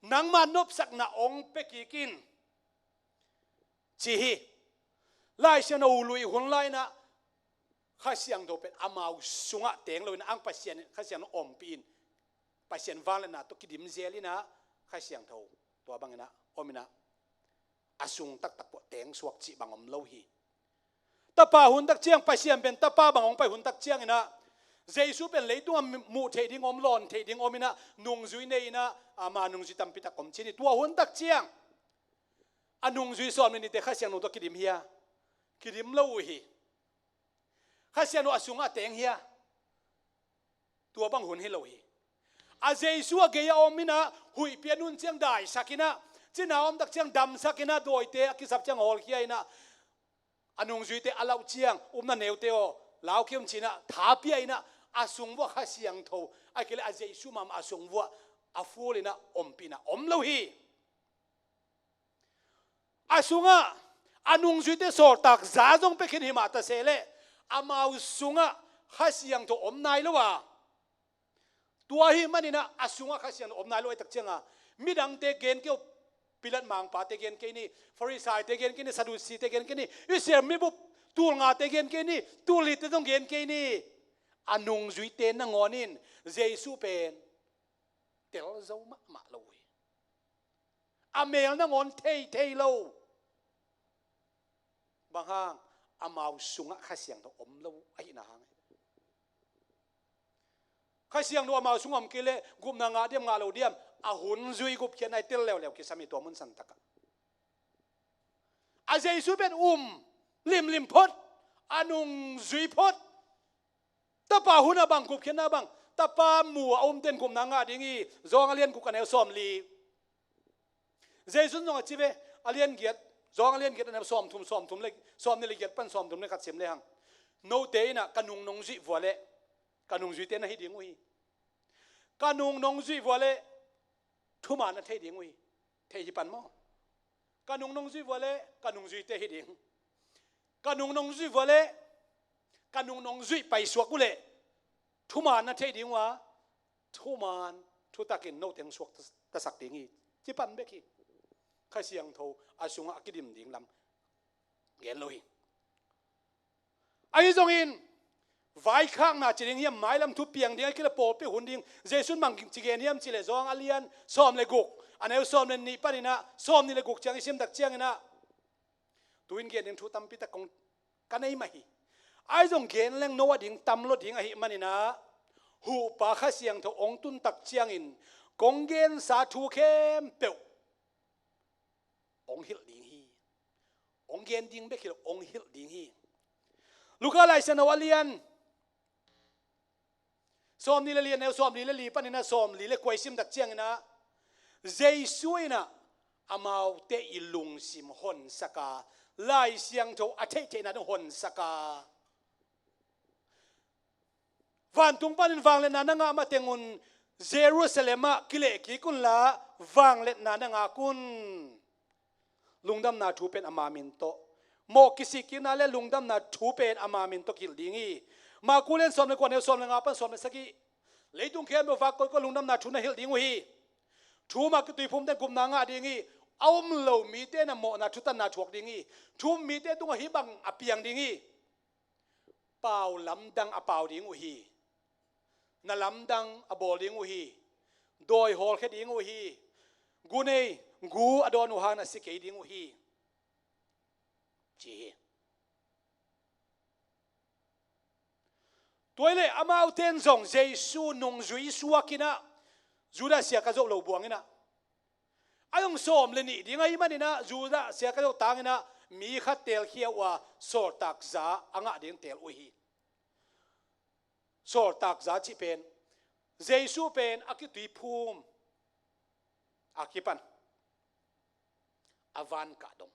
nangma nopsakna hong pia kik in, ci hi. Lai Siangtho lui hun lai-in ah Kha Siangtho pen amau sungah teng lo in ah, ang Pasian in Kha Siangtho ompih in, Pasian vangliatna tawh kidim zel in ah Kha Siangtho tua bangin ah om in ah, a sung taktak pawh teng suak cih bang om lo hi. Tapa hun tak ciang, Pasian pen Tapa bang hong pai hun tak ciangin ah, Jesu pen leitungah muh theih ding om, lawn theih ding om in ah, nungzui nei in ah, ama nungzui tampi tak om ci ni. Tua hun tak ciang a nungzui sawm le nihte Kha Siangtho tawh kidim hia? Kidim lo uh hi. Kha Siangtho a sungah a teng hia? Tua bang hun hi lo hi. A Jesu a gei-ah om in ah, huihpi a nun ciang daisak in ah, cina om tak ciang damsak in ah, dawite a kisap ciang hawlkhia in ah, a nungzuite a lauh ciang, upna neute aw, lau kei un ci-in ah tha pia in ah, a sung vuah Kha Siangtho, ahih kei leh a Jesu mahmah a sung vuah a full in ah ompihna om lo hi. A sungah a nungzuite sawltak za zong pia khin hi mah ta se leh, amau sungah Kha Siangtho om nai lo a, tua ahih manin ah a sungah Kha Siangtho om nai lo ahih tak ciangin ah, midangte gen kei uh, Pilat mangpate gen kei ni, Farisaite gen kei ni, Sadusite gen kei ni, Israel mibup tul ngate gen kei ni, tul lite zong gen kei ni, a nungzuite nangawn in Jesu pen tel zo mahmah lo uh hi. A mel nangawn thei thei lo. Bang hang? Amau sungah Kha Siangtho om lo ahihna hang. Kha Siangtho amau sungah om kei leh gupna ngah diam, ngah lo diam? A hun zui gupkhiatna i tel leuleu kisam hi tua mun santakah. A Jesu pen um limlim phot, a nungzui phot. Tapa hun a bang gupkhiatna bang, Tapa mu a umten gupna ngah ding hi, Zawng a lian guk a neu sawmli. Jesu in zong a ci ve, a lian giat, Zawng a lian giat a neu sawmthum, sawmthum le, sawmnih le giat pan sawmthum le khat sim le hang. Note in ah ka nung nong zuih vua leh ka nungzuite na hi ding uh hi. Ka nung nong zuih vua leh thuman na thei ding uh hi. Thei hi pan maw? Ka nung nong zuih vua leh ka nungzuite hi ding. Ka nung nong zuih vua leh, ka nung nong zuih paisuak uh leh thuman na thei ding uh a, thuman thutakin note hong suak tasak ding hi. Ci pan bek hi. Kha Siangtho a sungah a kidim ding lam gen lo hi. Ahi zongin vaikhakna ci ding hiam, mailam thu piang ding, ahih kei leh pawlpi hun ding, Jesu in bang ci gen hiam cih leh Zawng a lian sawm le guk a neu sawm le nih panin ah sawmnih le guk ciang i sim tak ciangin ah, tu-in gen ding thu tampi tak kong ka nei mah hi. Ahi zong gen leng no a ding tam lo ding ahih manin ah, huhpa Kha Siangtho hong tun tak ciangin kong gensa thu khempeuh hong hilh ding hi. Hong gen ding bek hi lo, hong hilh ding hi. Luka Lai Siangtho a lian sawmnih le li a neu sawmli le li panin ah sawmli le kua i sim tak ciangin ah, Jesu in ah amaute i lungsim honsak a, Lai Siangtho a theihtheihna dong honsak a, vantung panin vangliatna na ngah mateng un, Jerusalem ah kileh kik unla vangliatna na ngak un. Lungdamna thu pen ama min tawh, mawh kisik kikna le lungdamna thu pen ama min tawh kihilh ding hi. Marku lian sawm le kua, neu sawm le nga pan sawm le sagih. Leitung khempeuh vak koikoi lungdamna thu na hilh ding uh hi. Thu um a kituiphumte in gupna ngah ding hi. A um lo mite in a mawhna thutanna thuak ding hi. Thu um mite tungah hih bang a piang ding hi. Pau lamdang a pau ding uh hi. Na lamdang a bawl ding uh hi. Dawi hawlkhia ding uh hi. Gu nei, gu a dawn uh hang na si kei ding uh hi, ci hi. Tua hi leh amaute in zong Jesu nungzui suak in ah, Judah sia ka zoh lo buang in ah, a zong sawm le nih ding ahih manin ah, Judah sia ka zoh tang in ah, mi khat teelkhia uh a, sawltak za a ngah ding teel uh hi. Sawltak za cih pen, Jesu pen a kituiphum a kipan a van kah dong,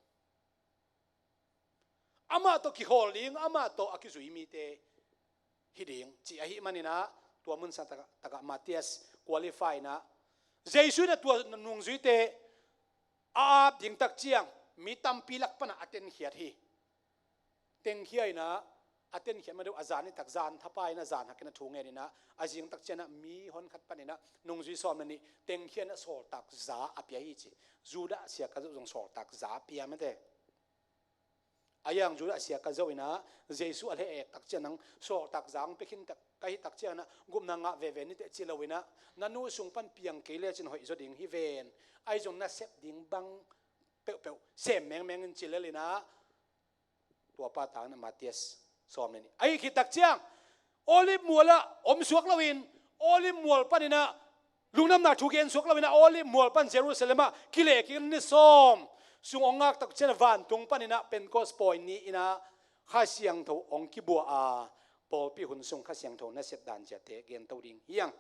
amah tawh kihawl ding, amah tawh a kizui mite hi ding, ci ahih manin ah, tua mun sang takah, takah Matthias qualify in ah, Jesu in ah tua nungzuite a ap ding tak ciang, mi tampi lak pan ah a tenkhiat hi. Tengkhia in ah, a tenkhiat ma deuh a zan hi tak, zan thapa in ah, zan hak in ah thu ngen in ah, a zing tak ciang ah mi hon khat pan in ah, nungzui sawm le nih tengkhia in ah, sawltak za a pia hi ci. Judah sia ka zoh zong sawltak za a pia mate. A yang Judah sia ka zoh in ah, Jesu a leh ek tak ciang, nang sawltak za hong pia khin tak ka hih tak ciang ah, gupna ngah veve ni teh ci lo in ah, na nu sung pan piang kei lecin hoih zaw ding hi ven. Ahi zong na sep ding bang peuhpeuh sem mengmeng in ci lel in ah, tua pa tang in ah Matthias sawm le nih. Ahih khit tak ciang, Olive mual ah om suak lo in, Olive mual pan in ah, lungdamna thu gen suak lo in ah, Olive mual pan Jerusalem ah kileh kik in ni sawm sung hong ngak tak ciang ah, vantung pan in ah Pentecost pawi ni in ah Kha Siangtho hong kibuak a, pawlpi hun sung Kha Siangtho nasep dan ciate gen to ding hi hang.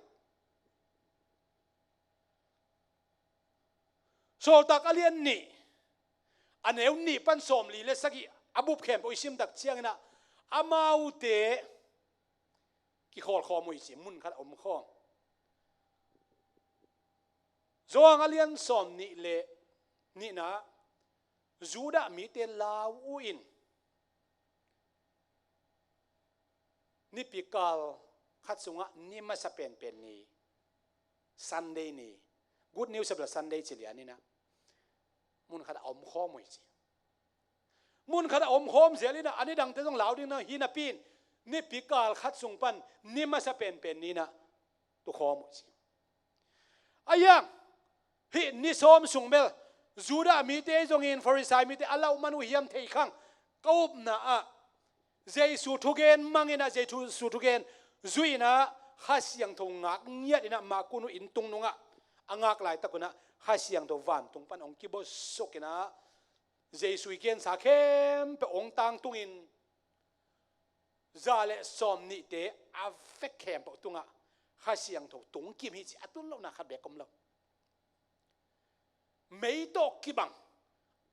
Sawltak a lian nih, a neu nih pan sawmli le sagih a bup khempeuh i sim tak ciang in ah, amaute kikhawlkhawm uh hi ci, mun khat a omkhawm. Johan a lian sawm nih le nihna, Judah mite lau uh in, nipi kal khat sungah ni masa penpen ni, Sunday ni, Good News a bel Sunday ci lian in ah, mun khat a omkhawm uh hi ci. Mun khat a omkhawm zel in ah, a nidangte zong lau ding na hi napi in, nipi kal khat sung pan ni masa penpen ni in ah tukhawm uh ci. A yang, hih ni sawm sung bel, Judah mite zong in Farisai mite a lauh man uh hiam thei khang, ka upna ah, Jesu thugen mang in ah, Jesu thugen zui in ah, Kha Siangtho ngak ngiat in ah, Makun uh inn tung nung ah a ngak laitak un ah, Kha Siangtho vantung pan hong kibosuk in ah, Jesu i gensa khempeuh hong tangtung in, za le sawm nihte a vek khempeuh tungah Kha Siangtho tungkim hi ci, a tun lohna khat beek om lo. Mei tawh kibang,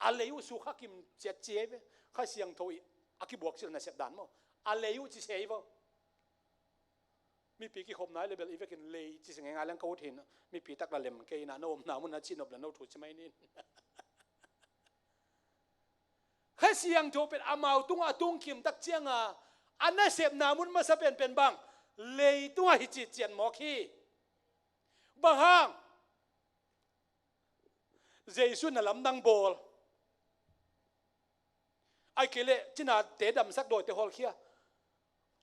a lei uh sukha kim ciat ci hi ve. Kha Siangtho i a kibuak cil nasep dan maw, a lei uh ci se hi vo. Mipi kikhopna i le bel i vekin lei ci se ngeingai leng ka ut hi in, mipi tak la lem kei in ah, na omna mun ah cihnop le no thu ci mai ni. Kha Siangtho pen amau tungah a tungkim tak ciang a, a nasepna mun masa penpen bang, leitungah hi ci cian mawk hi. Bang hang? Jesu na lamdang bawl. Ahih kei leh cinate damsak, dawite hawlkhia.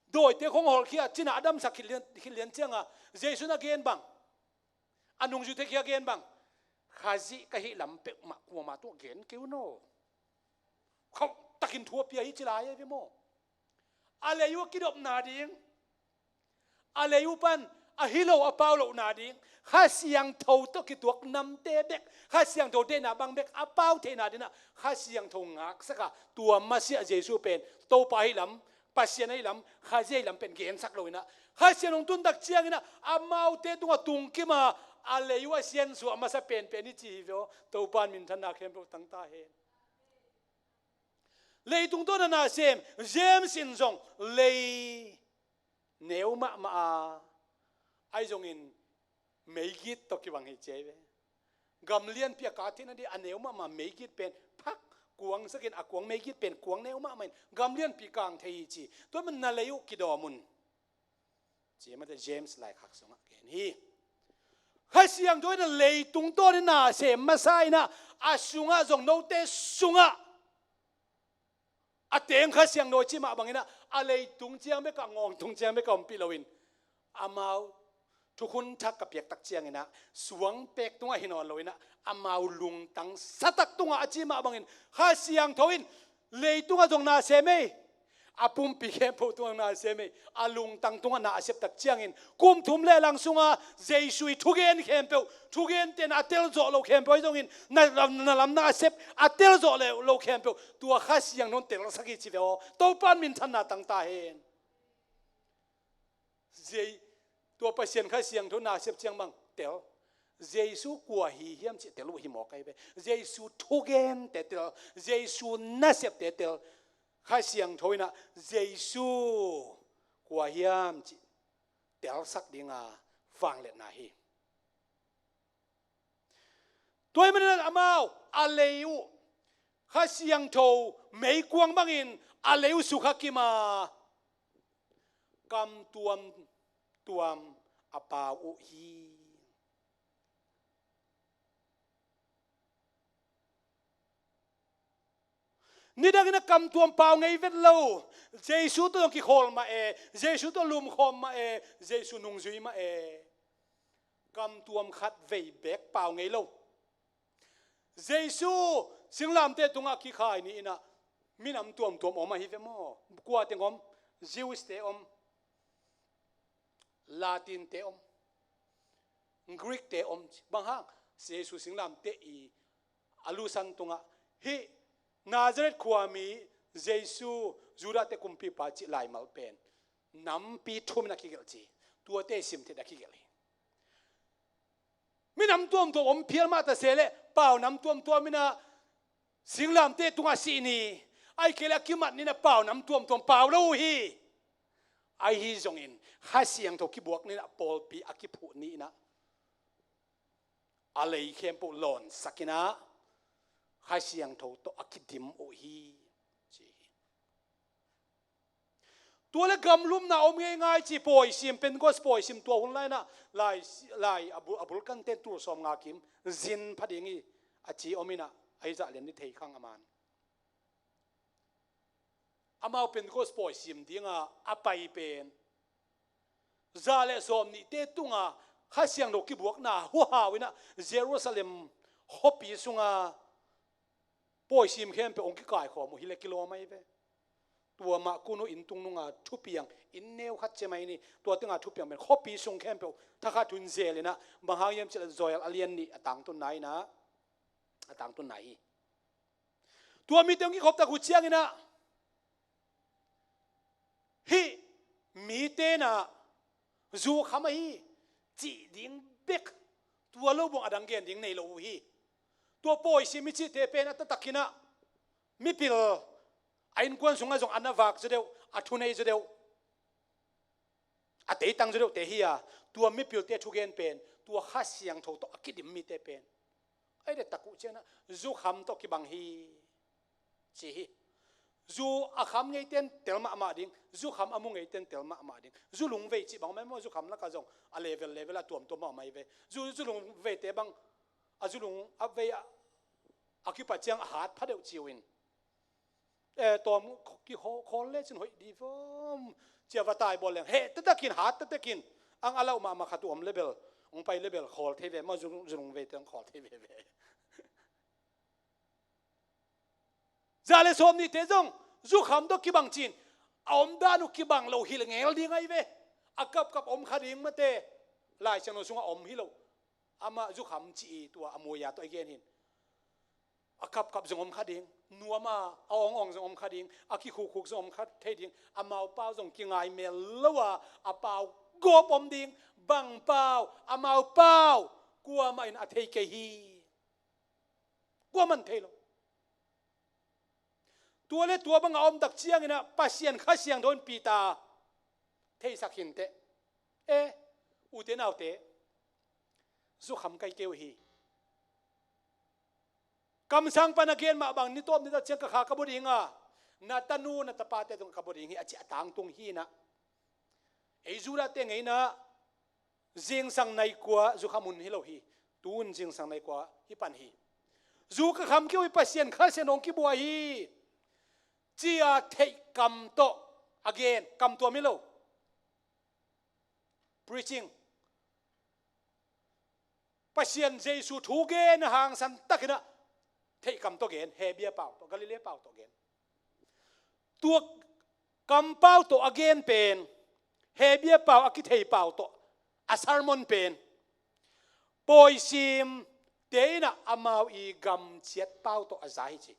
Dawite khong hawlkhia, cina a damsak khit lian, khit lian ciang a, Jesu na gen bang, a nungzuite kiang a gen bang, Khazih ka hih lam peuhmah kuamah tungah gen kei un aw. Khauh takin thu a pia hi ci lai a hi ve maw. A lei uh a kidopna ding, a lei uh pan a hi lo a pau lohna ding, Kha Siangtho tawh kituak namte bek, Kha Siangtho deihna bang bek a pau theihna ding ah Kha Siangtho ngaksak a, tua Messiah Jesu pen Topa ahi lam, Pasian ahi lam, Khazih ahi lam pen gensak lo in ah, Kha Siangtho hong tun tak ciangin ah amaute tungah tungkim a, a lei uh a siansuah a masa penpen hi ci hi ve aw. Topa in minthanna khempeuh tang ta hen. Leitung tawh na nasem, James in zong lei neu mahmah a, ahi zongin meigit tawh kibang hi ci hi ve. Gam lianpi a kah theihna ding a neu mahmah meigit pen phak kuangsakin, a kuang meigit pen kuang neu mahmah in gam lianpi kang thei hi ci. Tua man na lei uh kidawm un, ci mate James laikhak sungah gen hi. Kha Siangtho in a leitung tawnin na sem masa in ah, a sungah zong note sungah a teng Kha Siangtho cih mah bangin ah, a leitung ciang bek ah, ngawng tung ciang bek ah ompih loin, amau thukhun thak ka piak tak ciangin ah, suang pek tungah hi nawn loin ah, amau lungtang sa tak tungah a cih mah bangin, Kha Siangtho in leitungah zong na sem ei. A pumpi khempeuh tungah na sem ei. A lungtang tungah na a sep tak ciangin, kum thum le lang sungah Jesu i thugen khempeuh, thugente na a tel zawh lo khempeuh ahi zongin, na lam, na lam na a sep a tel zawh lo, lo khempeuh, tua Kha Siangtho in telsak hi ci ve aw. Topa in minthanna tang ta hen. Zei, tua Pasian Kha Siangtho na sep ciang bang tel. Jesu kua hi hiam cih tel uh hi mawk ahi ve. Jesu thugente tel, Jesu nasepte tel. Kha Siangtho in ah Jesu kua hiam cih telsak dinga vangliatna hi. Tua ahih manin ah amau a lei uh, Kha Siangtho meikuang bangin a lei uh sukha kim a, kam tuamtuam a pau uh hi. Nidangin a kam tuam pau ngei vet lo. Jesu tawh zong kikhawl mah e, Jesu tawh lumkhawm mah e, Jesu nungzui mah e. Kam tuam khat vei bek pau ngei lo. Jesu singlamteh tungah kikhai ni in ah, minam tuamtuam om ahi ve maw. Kua teng om? Jews te om, Latin te om, Greek te om. Bang hang? Jesu singlamteh i a lusan tungah, hih Nazareth khuami Jesu, Judah te kumpipa cih laimal pen nampi thum in a kigelh ci. Tuate sim thei in a kigelh hi. Minam tuamtuam om phial mah ta se leh, pau nam tuamtuam in ah singlamteh tungah sih ni, ahih kei leh a kimat ni in ah pau nam tuamtuam pau lo uh hi. Ahi zongin Kha Siangtho kibuak ni in ah, pawlpi a kiphuh ni in ah, a lei khempeuh lawnsak in ah, Kha Siangtho tawh a kidim uh hi, ci hi. Tua leh gamlumna om ngeingai ci, pawisim, Pentecost pawisim, tua hun lai in ah, lai, lai a bul, a bul kan ten tul sawm nga kim zin pha ding hi, a ci om in ah, ahi zah lian ni thei khang a man. Amau Pentecost pawisim dinga a pai pen, za le sawm nihte tunga Kha Siangtho kibuakna huhau in ah, Jerusalem khuapi sunga pawisim khempeuh hong kikaikhawm uh hi leh kilawm ahi ve. Tua mah kun uh inn tung nunga thupiang, inn neu khat ciamah in hi, tua tengah thupiang pen khuapi sung khempeuh thakhat hun zel in ah, bang hang hiam cih leh Joel a lian nih a tangtunna in ah, a tangtunna hi. Tua mite hong kikhop tak uh ciangin ah, hih mite in ah zu kham ahi cih ding bek, tua lo bang a dang gen ding nei lo uh hi. Tua pawisim i cihte pen a taktak in ah, mipil a innkuan sungah zong a na vak zaw deuh, a thunei zaw deuh, a teitang zaw deuhte hi a, tua mipilte thugen pen tua Kha Siangtho tawh a kidim mite pen, ahi leh tak uh ciangin ah, zu kham tawh kibang hi, ci hi. Zu a kham ngeite in tel mahmah ding, zu kham a mu ngeite in tel mahmah ding. Zu lungvei cih bang om ahi maw, zu kham lakah zong a level level a tuamtuam a om ahi ve. Zu, zu lungveite bang, a zu lung a vei a, a kipat ciang a hat pha deuh ci uh in, eh, tawm kikhawl, khawl lecin hoih di vawm, ci a va tai bawl leng, heh taktakin, hat taktakin, ang a lauh mahmah khat uh om leh bel, hong pai leh bel khawl thei ve maw, zu, zu lungveite hong khawl thei veve. Za le sawm nihte zong zu kham tawh kibang ci-in, a omdan uh kibang lo hilh ngel ding ahi ve. A kapkap om kha ding mate, Lai Siangtho sungah om hi lo. Amah zu kham ci-i tua a muai-a tawh i gen hi in. A kapkap zong om kha ding, nuam a, a awngawng zong om kha ding, a kikhukhuk zong om kha thei ding, amau pau zong kingai mel lo a, a pau gawp om ding, bang pau, amau pau, kuamah in a thei kei hi. Kuamah in thei lo. Tua le tua bang a om tak ciangin ah, Pasian Kha Siangtho in Peter, theisak hi inteh. Eh, ute naute, zu kham kai kei uh hi. Kamsang pan a gen mah bang, ni tawp ni tak ciang ka kha ka bua ding a, na tanu na tapate tungah ka bua ding hi, a ci a tangtung hi in ah. Ei Judah te ngeina, Zingsang nai kua zu kham hun hi lo hi. Tu hun zingsang nai kua hi pan hi. Zu ka kham kei uh hi, Pasian Kha Siangtho hong kibuai hi, ci-a theih kam tawh a gen, kam tuam hi lo. Preaching. Pasian Jesu thu gen a hangsan takin ah theih kam tawh gen, Hebru pau tawh, Galilee pau tawh gen. Tua kampau tawh a gen pen, Hebru pau a kithei pau tawh a sermon pen, pawisimte in ah amau i gamciat pau tawh a za hi ci.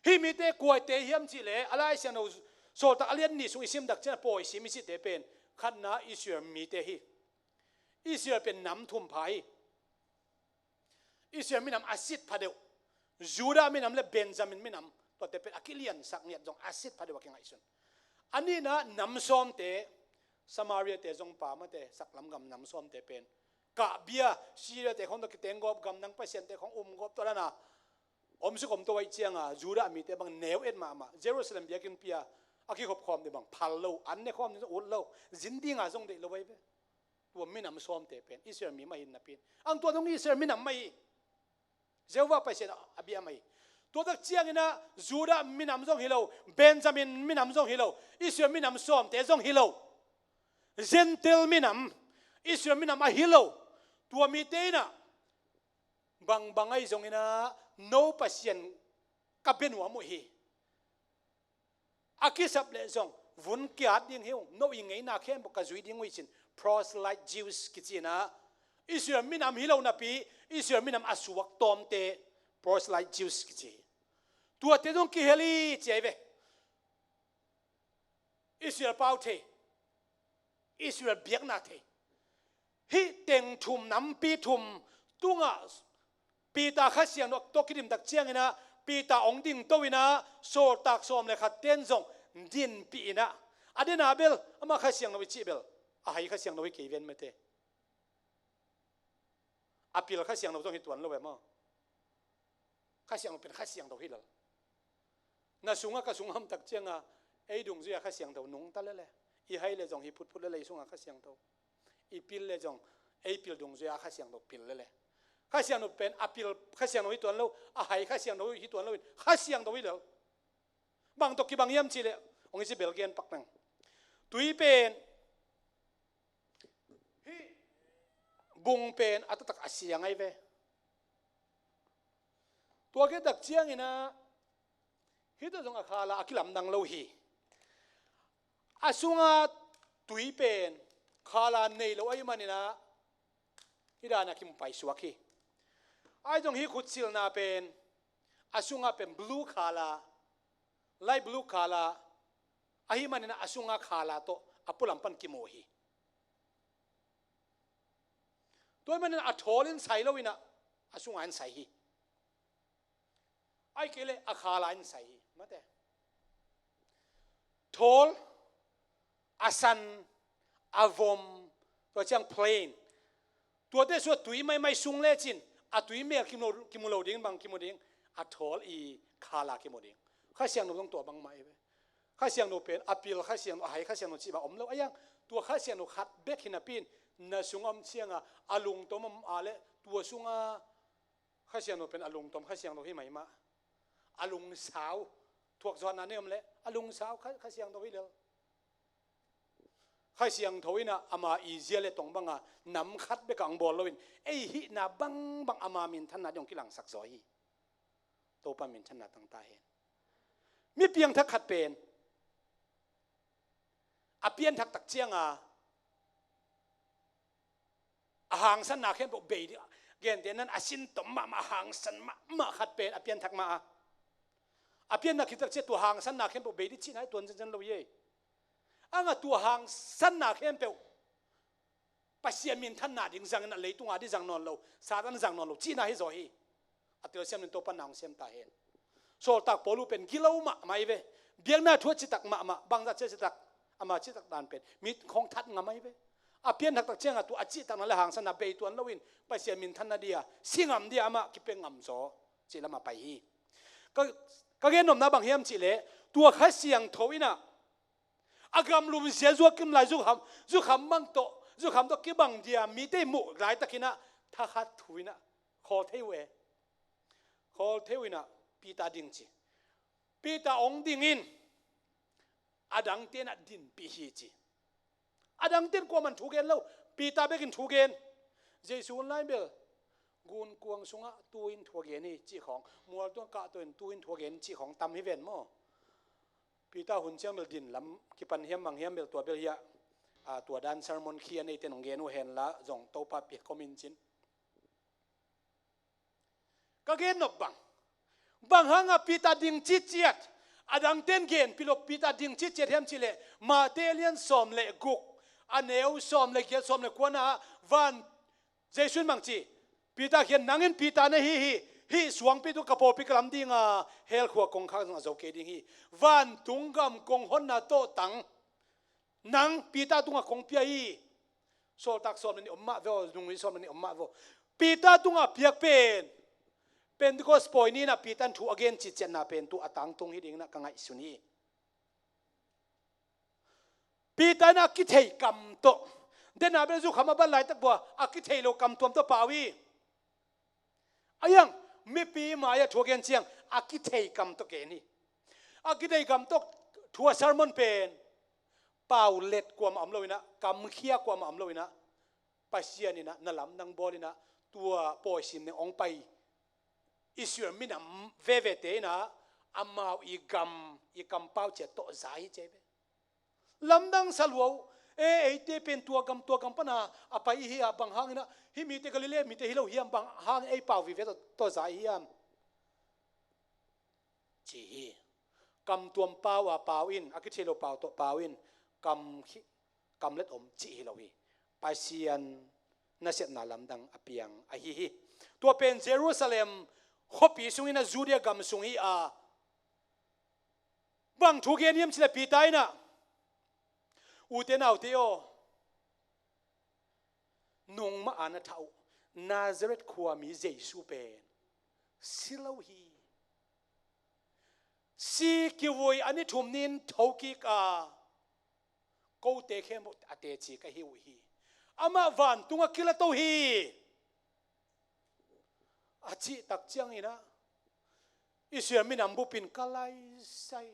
Hih mite kuate hiam cih leh, a Lai Siangtho Sawltak a lian nih sung i sim tak ciang a pawisim i cihte pen, khatna Israel mite hi. Israel pen nam thum pha hi. Israel minam a sit pha deuh, Judah minam le Benjamin minam, tuate pen a kiliansak ngiat zong a sit pha deuh a kingaihsun. A nihna nam sawmte, Samaria-te zong pha mate, saklam gam nam sawmte pen, kah bia, Syria-te khong tawh kiteng gawp, gamdang pasiante khong um gawp, tua dan a om suk om to ahih ciang a, Judah mite bang neu et mahmah, Jerusalem biakinnpi-a a kikhop khawm ding bang phal lo, an ne khawm ding zong ut lo, zin ding a zong deih lo ahi ve. Tua minam sawmte pen Israel mi mah hi napi-in, ang tua zong Israel minam mah hi. Jehovah Pasian a bia mah hi. Tua tak ciangin ah Judah minam zong hi lo, Benjamin minam zong hi lo, Israel minam sawmte zong hi lo, Gentile minam, Israel minam ahi lo. Tua mite in ah bangbang ahi zongin ah, no Pasian ka bia nuam uh hi. A kisap leh zong vun kiat ding hi ung, no i ngeina khempeuh ka zui ding uh hi, ci-in proselyte Jews kici-in ah, Israel minam hi lo napi, Israel minam a suak tawmte proselyte Jews kici hi. Tuate zong kihel hi ci ahi ve. Israel pau thei, Israel biakna thei. Hih teng thum, nampi thum tungah Peter Kha Siangtho tawh kidim tak ciangin ah, Peter hong dingto in ah, sawltak sawm le khatte in zong dinpih in ah, a den a bel, amah Kha Siangtho i cih bel, a hai Kha Siangtho hi kei ven mate. A pil Kha Siangtho zong hi tuan lo e maw. Kha Siangtho pen Kha Siangtho hi lel. Na sungah ka sung a om tak ciang a, ei dungzui a Kha Siangtho nungta lel e. I hai leh zong hi phutphut lel e, i sungah Kha Siangtho. I pil leh zong ei pil dungzui a Kha Siangtho pil lel e. Kha Siangtho pen a pil Kha Siangtho hi tuan lo, a hai Kha Siangtho hi tuan lo in, Kha Siangtho hi lel. Bang tawh kibang hiam cih leh, hong i ci bel gen pak nang. Tui pen, hih bung pen a taktak a siang ahi ve. Tua khit tak ciangin ah, hih tawh zong a khala a kilamdang lo hi. A sunga tui pen khala nei lo ahih manin ah, hih dan a kimu paisuak hi. Ahi zong hih khutsilna pen, a sunga pen blue khala, light blue khala ahih manin ah, a sunga khala tawh a pualam pan kimu hi. Tua ahih manin a thawl in sai lo in ah, a sunga in sai hi. Ahih kei leh a khala in sai hi mate. Thawl, a san, a vom, tua ciang plain. Tuate sungah tui maimai sung lecin, a tui mel kimu lo, kimu lo ding, bang kimu ding, a thawl i khala kimu ding. Kha Siangtho zong tua bangmah ahi ve. Kha Siangtho pen a pil Kha Siangtho, a hai Kha Siangtho cih bang om lo. A iang, tua Kha Siangtho khat bek hi napi-in, na sung a om ciang a, a lungtom om a leh, tua sungah Kha Siangtho pen a lungtom Kha Siangtho hi mai mah. A lungsau, thuakzawhna nei om leh a lungsau Kha, Kha Siangtho hi lel. Kha Siangtho in ah ama i zia le tong bang a nam khat bek a hong bawl lo in, ei hihna bangbang ama minthanna ding hong kilangsak zaw hi. Topa minthanna tang ta hen. Mi piangthak khat pen a pianthak tak ciang a, a hangsanna khempeuh bei ding, gentehna in a sintom mahmah, a hangsan mahmah khat pen a pianthak ma a, a pianthak khit tak ciang tua hangsanna khempeuh bei ding cihna hi tuan zenzen lo hi. Ang a tua hangsanna khempeuh Pasian minthanna ding zangin a, leitung a ding zang nawn lo, Satan zang nawn lo cihna hi zaw hi. A telsiam ding Topa in na hong sem ta hen. Sawltak Paul uh pen gilo mahmah hi ve. Biakna thu a citak mahmah, bangzah ci a citak, ama citak dan pen mit khong that ngam hi ve. A pianthak tak ciang a tua a cihtakna le hangsanna bei tuan lo in, Pasian minthanna dia, si ngam dia amah kipia ngam zaw cih lam a pai hi. Ka, ka gen nopna bang hiam cih leh, tua Kha Siangtho in ah, a gamlum zia zuak kim lai, zukham, zukham bang tawh, zukham tawh kibang dia mite muh laitakin ah thakhat thu in ah khawl thei uh e. Khawl thei uh in ah Peter ding ci. Peter hong ding in, adangte in ah dinpih hi ci. Adangte in kuaman thu gen lo, Peter bekin thu gen. Jesu hun lai bel gunkuang sungah tu-in thu a gen hi cih khawng, mual tungah kahto in tu-in thu a gen cih khawng tam hi ven maw? Peter hun ciang bel din lam kipan hiam mang hiam bel tua bel hi a, tua dan sermon khi a neite in hong gen uh hen la zong Topa pia komin cin. Ka gen nop bang, bang hangah Peter ding citciat, adangte in genpih lo Peter ding citciat hiam cih leh, Mate lian sawm le guk, a neu sawm le giat, sawm le kuana ah van Jesu in bang ci, Peter khian, nang in Peter na hi hi, hih suangpi tungah ka pawlpi ka lam ding a, hell khua kongkhak zong a zo kei ding hi. Vantung gam kong honna tawhtang nang Peter tungah kong pia hi. Sawltak sawm le nih om mah ve aw, nungzui sawm le nih om mah ve aw. Peter tungah piak pen Pentecost pawi ni in ah Peter in thu a gen citciatna pen tu a tangtung hi ding in ah ka ngaihsun hi. Peter in ah a kithei kam tawh, den a bel zukham a ban laitak bua, a kithei lo kam tuam tawh pau hi. A hiang, mipi mai-ah thu a gen ciang a kithei kam tawh gen hi. A kithei kam tawh thu a sermon pen pau let kuamah om lo in ah, kamkhia kuamah om lo in ah, Pasian in ah na lamdang bawl in ah, tua pawisim neng hong pai Israel minam vevete in ah, amau i gam, i kampau ciat tawh za hi ci hi ve. Lamdang sa lua uh e, eite pen tua gam, tua gam pana a pai i hi a, bang hangin ah hih mite Galilee mite hi lo hiam, bang hangin ei pau vive tawh, tawh za i hiam? Ci hi. Kam tuam pau a pau in, a kithei lo pau tawh pau in, kam khi, kam let om cih hi lo hi. Pasian nasepna lamdang a piang ahi hi. Tua pen Jerusalem khuapi sungin ah Judea gam sung hi a, bang thu gen hiam cih leh Peter in ah, ute naute aw, nungmah a na thah uh Nazareth khuami Jesu pen si lo hi. Si kivui a ni thum ni-in thokik a, kote khempeuh a teci ka hi uh hi. Amah vantungah kilato hi. A cih tak ciangin ah Israel minam bup in ka laisai.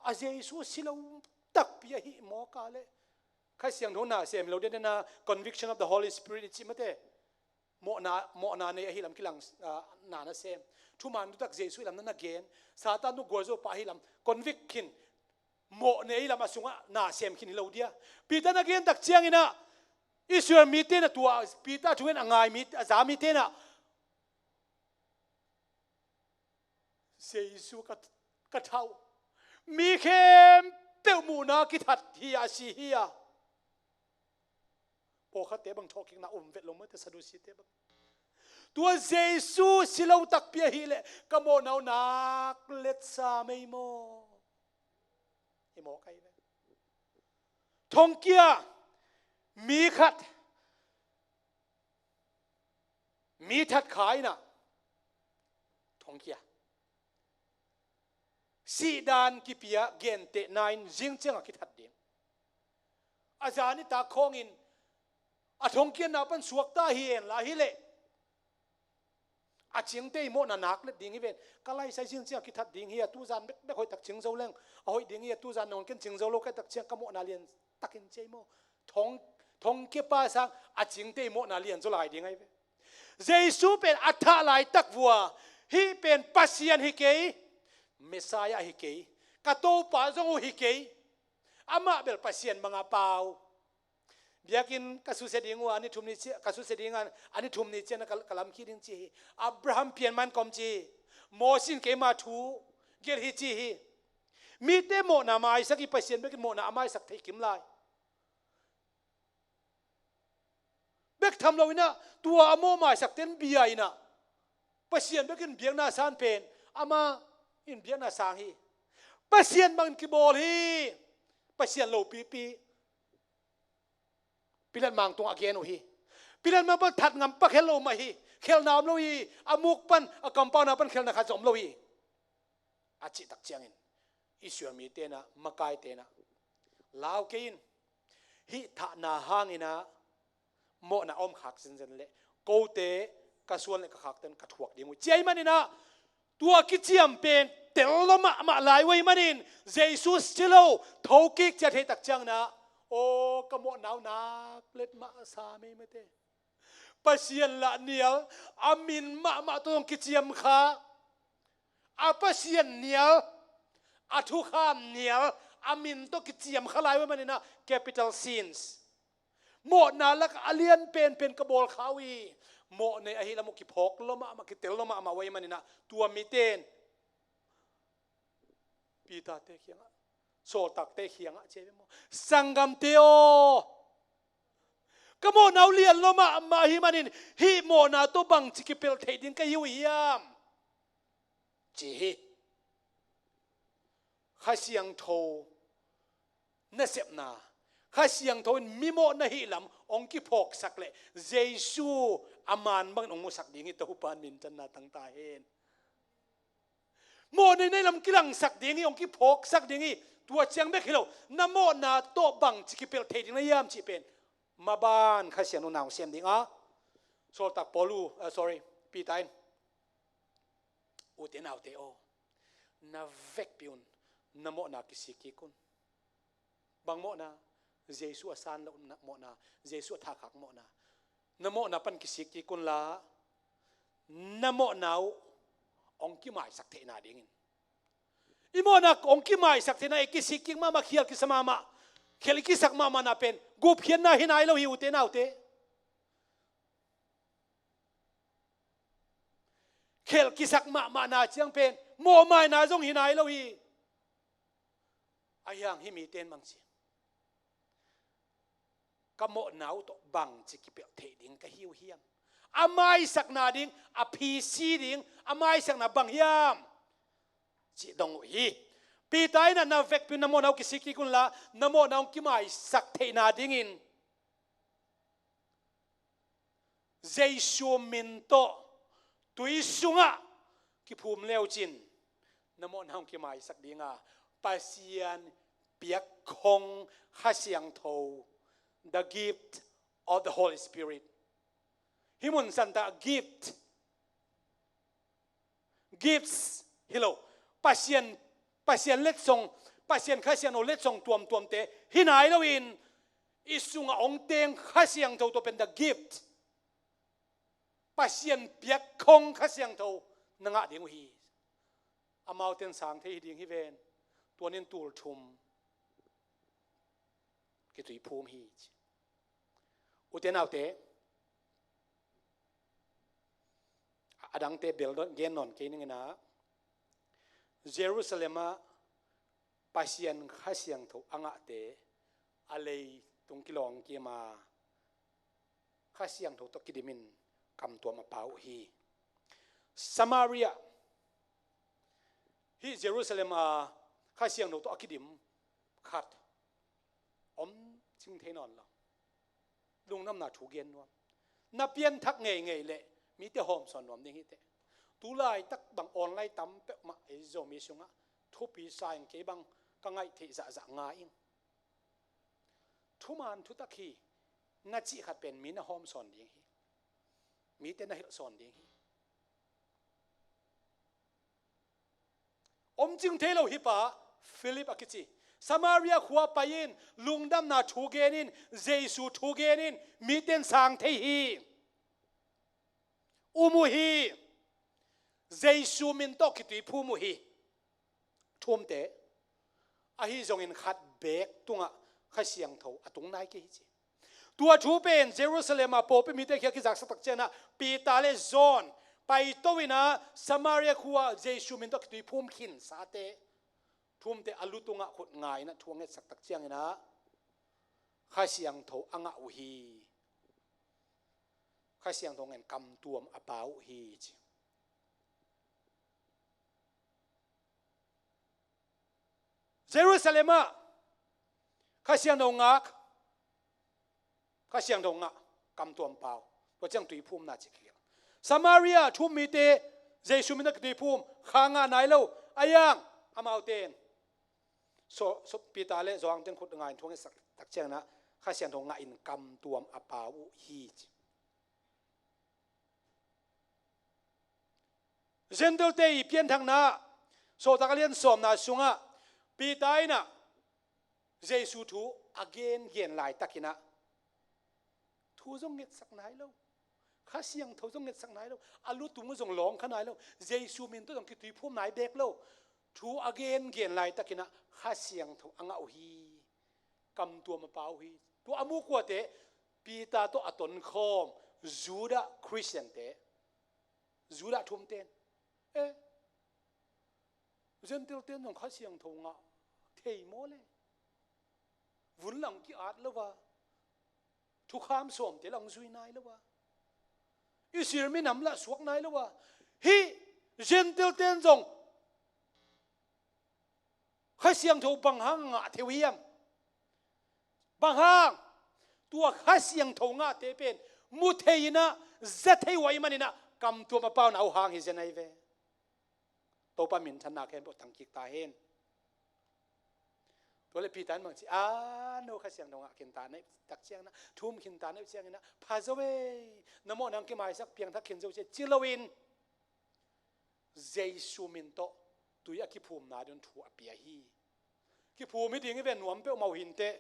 A Jesu si lo takpi ahih mawk a leh, Kha Siangtho na sem hi lo, den den a conviction of the Holy Spirit i cih mate. Mawhna, mawhna nei ahi lam kilang, ah, na na sem. Thuman thutak Jesu i lam na na gen. Satan tu gualzo pah ahi lam convict khin. Mawh nei ahi lam a sungah na sem khin hi lo dia. Peter na gen tak ciangin ah Israel mite na tua, Peter thu in a ngai mi, a za mite na Jesu ka, ka thau. Mi khempeuh muhna kithat hi a, si hi a. Pawlkhatte bang thawhkikna um vet lo mate, Sadusite bang. Tua Jesu si lo takpi ahih leh ka mawhna uh nak letsa mei maw? Hi maw kai ve. Thongkia mi khat mi that kha in ah thongkia. Sihdan kipia gentehna in zing ciangah kithat ding. A zan i tak khawngin a thongkiatna pan suakta hi en la hi leh a cingte i mawhna nak let ding hi ven. Ka laisai zing ciangah kithat ding hi a, tuzan bekbek hoih tak cing zo leng a hoih ding hi a, tuzan nangawn ken cing zo lo ka hih tak ciang ka mawhna lian takin ci ei maw? Thong, thongkia pa sang a cingte i mawhna lian zaw lai ding ahi ve. Jesu pen a thah laitak vua, hih pen Pasian hi kei, Messiah hi kei, ka Topa zong uh hi kei, amah bel Pasian banga pau. Biakinn ka susia ding uh a, a ni thum ni ciang, ka susia ding a, a ni thum ni ciang ka, ka lamkhia ding ci hi. Abraham pian man kawm ci hi. Moses in keima thu gelh hi ci hi. Mite mawhna maisak hi, Pasian bekin mawhna a maisak thei kim lai. Bek tham lo in ah tua a mawh maisak ten bia in ah Pasian bekin biakna san pen amah in biakna sang hi. Pasian bangin kibawl hi. Pasian lopipi. Pilat mang tungah a gen uh hi. Pilat mang pan that ngam pa khel lo mah hi. Khelna om lo hi. A muk pan, a kampauna pan khelna khat zong om lo hi. A cih tak ciangin Israel mite na, makaite na, lau kei in. Hih thahna hangin ah mawhna a om khak zenzen leh kote ka suan le ka khakte in ka thuak ding uh ci ahih manin ah, tua kiciam pen tel lua mahmah lai uh ahih manin, Jesu si lo, thokik ci a theih tak ciangin ah, aw, ka mawhna uh nak let mah a sa mei mate. Pasian lah nial, a min mahmah tawh zong kiciam kha. A Pasian nial, a thukham nial, a min tawh kiciam kha lai uh ahih manin ah capital sins. Mawhna lakah a lian penpen ka bawl kha uh hi. Mawhnei ahi lam uh kiphawk lua mahmah, kitel lua mahmah uh ahih manin ah, tua mite in Peter-te kiangah, sawltakte kiangah ci hi ve maw, sanggamte aw, ka mawhna uh lian lua mahmah ahih manin, hih mawhna tawh bangci kipelh theih ding ka hi uh hiam? Ci hi. Kha Siangtho nasepna, Kha Siangtho in mi mawhna hih lam hong kiphawksak leh Jesu a man bangin hong musak ding hi. Topa in minthanna tang ta hen. Mawhnei na hih lam kilangsak ding hi, hong kiphawksak ding hi. Tua ciang bek hi lo, na mawhna tawh bangci kipelh thei ding na hiam cih pen maban Kha Siangtho in hong sem ding a, sawltak Paul uh, ah, sorry, Peter in, ute naute aw, na vekpi un na mawhna kisik kik un. Bang mawhna? Jesu a san loh mawhna, Jesu a thakhak mawhna. Na mawhna pan kisik kik un la, na mawhna uh hong kimaisak theihna dingin. I mawhna hong kimaisak theihna, i kisik kik mahmah, khial kisa mahmah, khial i kisak mahmahna pen gupkhiatna hi nai lo hi, ute naute. Khial kisak mahmahna ciang pen mawhmaina zong hi nai lo hi. Ahi hang hih mite in bang ci, ka mawhna uh tawh bangci kipelh theih ding ka hi uh hiam? A maisakna ding, a phisi ding, a maisakna bang hiam? Cih dong uh hi. Peter in ah, na vekpi un na mawhna uh kisik kik un la, na mawhna hong kimaisak theihna dingin Jesu min tawh tui sungah kiphum le uh cin, na mawhna hong kimaisak ding a, Pasian piakkhong Kha Siangtho, the gift of the Holy Spirit. Hih mun santa gift, gifts hi lo, Pasian, Pasian letsong, Pasian Kha Siangtho letsong tuamtuamte hi nai loin, i sungah hong teng Kha Siangtho tawh pen the gift, Pasian piakkhong Kha Siangtho na ngah ding uh hi. Amaute in sang thei hi ding hi ven. Tua in tul thum kituiphum hi ci. Ute naute, a dangte bel gen nawn kei ning in ah, Jerusalem ah Pasian Kha Siangtho a ngahte a leitung kilawng kim a, Kha Siangtho tawh kidimin kamtuam a pau uh hi. Samaria, hih Jerusalem a Kha Siangtho tawh a kidim khat om cing thei nawn lo. Lungdamna thu gen nuam. Na pianthak ngeingei leh mite hawmsawn nuam ding hi teh. Tu laitak bang online tam peuhmah ei Zomi sungah thupi sa ing, kei bang ka ngaih theih zahzah ngai ing. Thuman thutak hi na cih khat pen mi na hawmsawn ding hi. Mite na hilhsawn ding hi. Om cing thei lo hih pa Philip a kici, Samaria khua pai in, lungdamna thu gen in, Jesu thu gen in, mite in sang thei hi. Um uh hi. Jesu min tawh kituiphum uh hi. Thu umte, ahi zongin khat beek tungah Kha Siangtho a tung nai kei hi ci. Tua thu pen Jerusalem a pawlpi mite kiang kizaksak tak ciangin ah Peter le John paito in ah Samaria khua Jesu min tawh kituiphum khinsate thu umte a lu tungah khut nga in ah thu a ngetsak tak ciangin ah Kha Siangtho a ngah uh hi. Kha Siangtho ngen kamtuam a pau uh hi ci. Jerusalem ah Kha Siangtho ngak, Kha Siangtho ngah, kamtuam pau. Tua ciang tuiphumna ci kikhial. Samaria thu um mite Jesu min a kituiphum, kha ngah nai lo. A yang amaute in, so, so Peter le John ten khut nga in thu a ngetsak tak ciangin ah Kha Siangtho ngah in kamtuam a pau uh hi ci. Gentile-te i pianthakna, Sawltak a lian sawmna sungah Peter in ah Jesu thu a gengen laitakin ah thu zong ngetsak nai lo, Kha Siangtho zong ngetsak nai lo, a lutung uh zong lawng kha nai lo, Jesu min tawh zong kituiphum nai bek lo. Thu a gengen laitakin ah Kha Siangtho a ngah uh hi. Kamtuam a pau uh hi. Tua a mu kuate? Peter tawh a tonkhawm Judah Khristiante, Judah thumten. Eh, Gentile-ten zong Kha Siangtho ngah thei maw le? Vun lang ki-at lo a, thukham sawmte lang zui nai lo a, Israel minam lah suak nai lo a, hih Gentile-ten zong Kha Siangtho bang hang ngah thei uh hiam? Bang hang? Tua Kha Siangtho ngahte pen mu thei in ah, za thei uh ahih manin ah, kamtuam a pauna uh hang hi zen ahi ve. Topa minthanna khempeuh tangkik ta hen. Tua le Peter in bang ci, a no, Kha Siangtho ngah khin ta na hih tak ciangin ah, thu um khin ta na hih ciangin ah, pha zo ei, na mawhna hong kimaisak piangthak khin zo ci, ci loin Jesu min tawh tui a kiphumna ding thu a pia hi. Kiphum hi ding hi ve, nuam peuhmah uh hi inteh,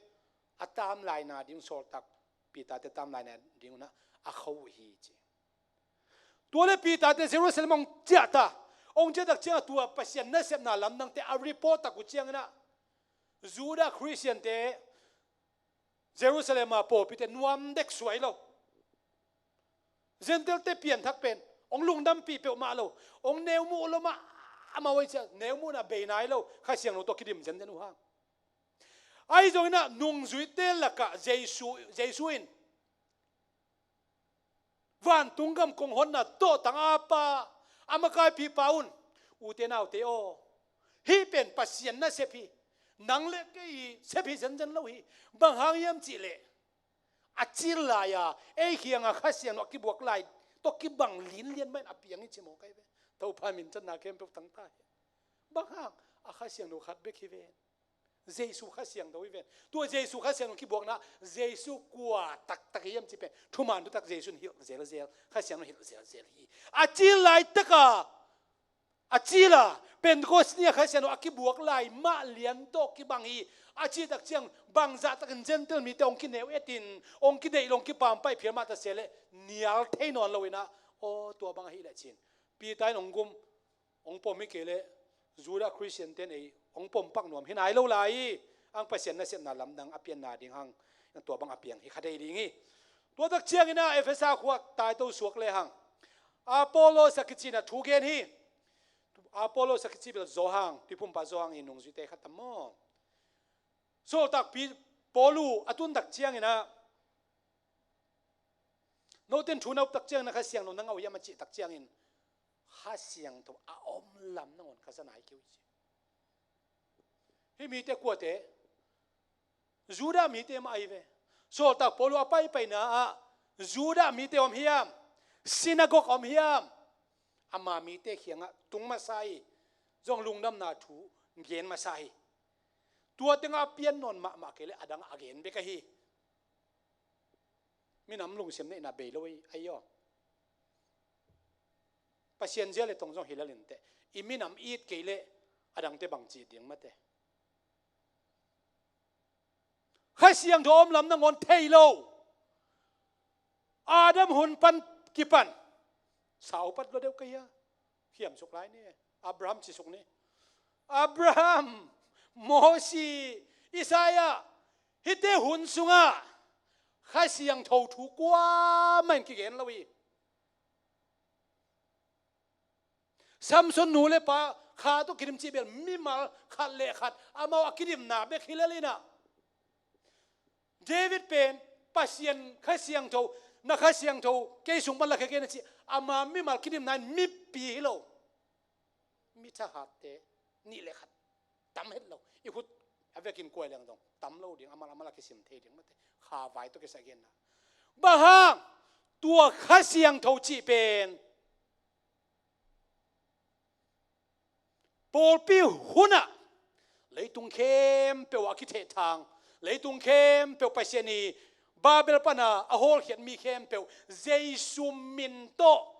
a tamlaina ding, Sawltak Peter-te tamlaina ding un ah a kho uh hi ci. Tua le Peter-te Jerusalem hong ciah ta. Hong ciah tak ciangah tua Pasian nasepna lamdangte a report tak uh ciangin ah, Judah Khristiante Jerusalem a pawlpite nuam dek suai lo. Gentile-te pianthak pen hong lungdampih peuhmah lo, hong neu muh lo mah, amau ei ciah neu muhna bei nai lo, Kha Siangtho tawh kidim zenzen uh hang. Ahi zongin ah nungzuite lakah Jesu, Jesu in vantung gam kong honna tawhtang a pa, a makaipipa un, ute naute aw, hih pen Pasian nasep hi. Nang le kei i sep hi zenzen lo hi. Bang hang hiam cihleh, a cil lai-a ei kiangah Kha Siangtho a kibuak lai tawh kibang linlian mah in a piang hi ci mawk ahi ve. Topa minthanna khempeuh tang ta hen. Bang hang? A Kha Siangtho khat bek hi ven. Jesu Kha Siangtho hi ven. Tua Jesu Kha Siangtho kibuakna, Jesu kua taktak hiam cih pen thuman thutak Jesu in hilh zelzel, Kha Siangtho hilh zelzel hi. A cil laitaka, a cila Pentecost ni-a Kha Siangtho a kibuak lai mah lian tawh kibang hi. A cih tak ciang bangzah takin Gentile mite hong kineu etin, hong kideih lo, hong kipampaih phial mah ta se leh nial thei nawn lo in ah, aw, tua bang ahih leh cin Peter in hong gum, hong pom hi kei leh Judah Khristiante'n ei hong pom pak nuam hi nai lo lai hi. Ang Pasian nasepna lamdang a pianna ding hang, tua bang a piang hi kha thei ding hi. Tua tak ciangin ah Efesa khua taito suak le hang, Apollos a kici in ah thu gen hi. Apollos a kici bel Johan, Tuiphumpa Johan i nungzuite khat tam maw? Sawltak Pi-, Paul uh a tun tak ciangin ah, note'n thu na up tak ciangin ah Kha Siangtho na ngah uh hiam a cih tak ciangin, Kha Siangtho a om lam nangawn ka za nai kei uh ci. Hih mite kuate? Judah mite mah ahi ve. Sawltak Paul uh a paipaina ah Judah mite om hiam, sinagog om hiam, ama mite kiangah tung masa hi. Zong lungdamna thu gen masa hi. Tua tengah a pian nawn mahmah kei leh a dang a gen bek ahi. Minam lungsim neihna bei lo ahi, ahi aw. Pasian zia le tong zong hi lel inteh. I minam it kei leh a dangte bang ci ding mate. Kha Siangtho om lam nangawn thei lo. Adam hun pan kipan, sau pat lua deuh ka hia? Khiamsuk lai ni. Abraham cisuk ni. Abraham, Mosi, Isaiah, hihte hun sungah Kha Siangtho thu kuamah in kigen lo hi. Samson nu le pa kha tawh kidim cih bel mimal khat le khat amau a kidimna bek hi lel in ah, David pen Pasian Kha Siangtho, na Kha Siangtho kei sung pan lakhia kei in a ci, ama mimal kidimna in mipi hi lo. Mi thahatte nih le khat tam het lo. I khut a vekin kuai leng dong tam lo ding, amal amal a kisim thei ding mate. Kha vai tawh kisai genna. Bang hang? Tua Kha Siangtho cih pen pawlpi hunah leitung khempeuh ah a kithehthang, Leitung khempeuh Pasian i Babel pana a hawlkhiat mi khempeuh Jesu min tawh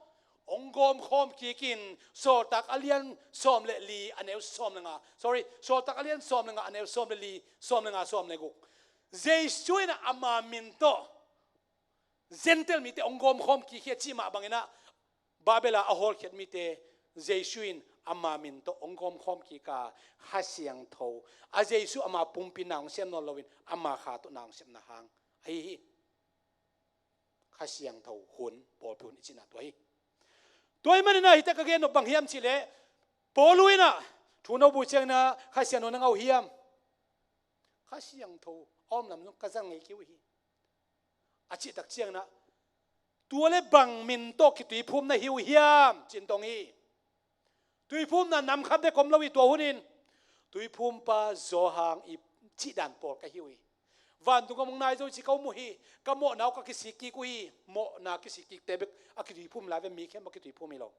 hong gawmkhawm kikin, Sawltak a lian sawm le li a neu sawm le nga, sorry, Sawltak a lian sawm le nga a neu sawm le li, sawm le nga, sawm le guk. Jesu in ama min tawh Gentile mite hong gawmkhawm kik hi a cih mah bangin ah, Babel a a hawlkhiat mite Jesu in ama min tawh hong gawmkhawm kik a, Kha Siangtho, a Jesu ama pumpi na hong sem nawn loin ama Kha tawh na hong sepna hang ahi hi. Kha Siangtho hun, pawlpi hun i cihna tua hi. Tua ahih manin ah hih tak ka gen nop bang hiam cih leh, Paul in ah thu na bui ciangin ah Kha Siangtho na ngah uh hiam? Kha Siangtho a om lam zong ka zang ngei kei uh hi, a cih tak ciangin ah, tua le bang min tawh kituiphum na hi uh hiam, ci-in dong hi. Tuiphumna nam khat bek om lo hi tua hun in, Tuiphumpa Johan i cih dan pawl ka hi uh hi. Vantung a mong nai zo ci ka um uh hi. Ka mawhna uh ka kisik kik uh hi. Mawhna kisik kikte bek a kituiphum lai ve, mi khempeuh a kituiphum hi lo.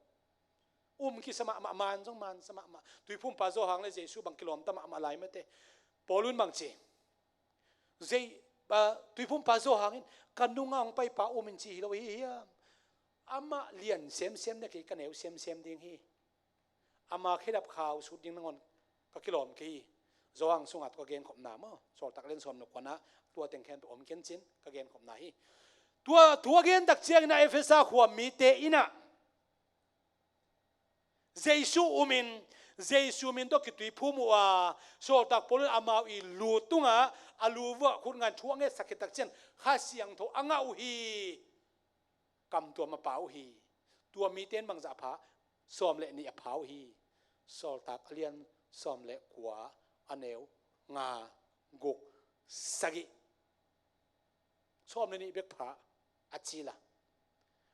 Um kisa mahmah, man zong man sa mahmah. Tuiphumpa Johan le Jesu bang kilawmta mahmah lai mate. Paul in bang ci? Zei, ah, Tuiphumpa Johan in ka nunga hong paipa um in ci hi lo hi hiam? Amah lian semsem na kei, ka neu semsem ding hi. Ama khedap khau sut ding nangawn ka kilawm kei hi. Johan sunga tua ka genkhopna maw, Sawltak lian sawm le kuana, tua teng khempeuh om kencin ka genkhopna hi. Tua, tua gen tak ciangin ah Efesa khua mite in ah Jesu um in, Jesu min tawh kituiphum uh a, Sawltak Paul in amau i lu tungah a lu vuah khut ngan thu a ngetsak khit tak ciang Kha Siangtho a ngah uh hi. Kamtuam a pha uh hi. Tua mite in bangzah a pha? Sawm le nih a pha uh hi. Sawltak a lian sawm le kua, a neu nga, guk, sagih. Sawm le nih bek pha a ci la.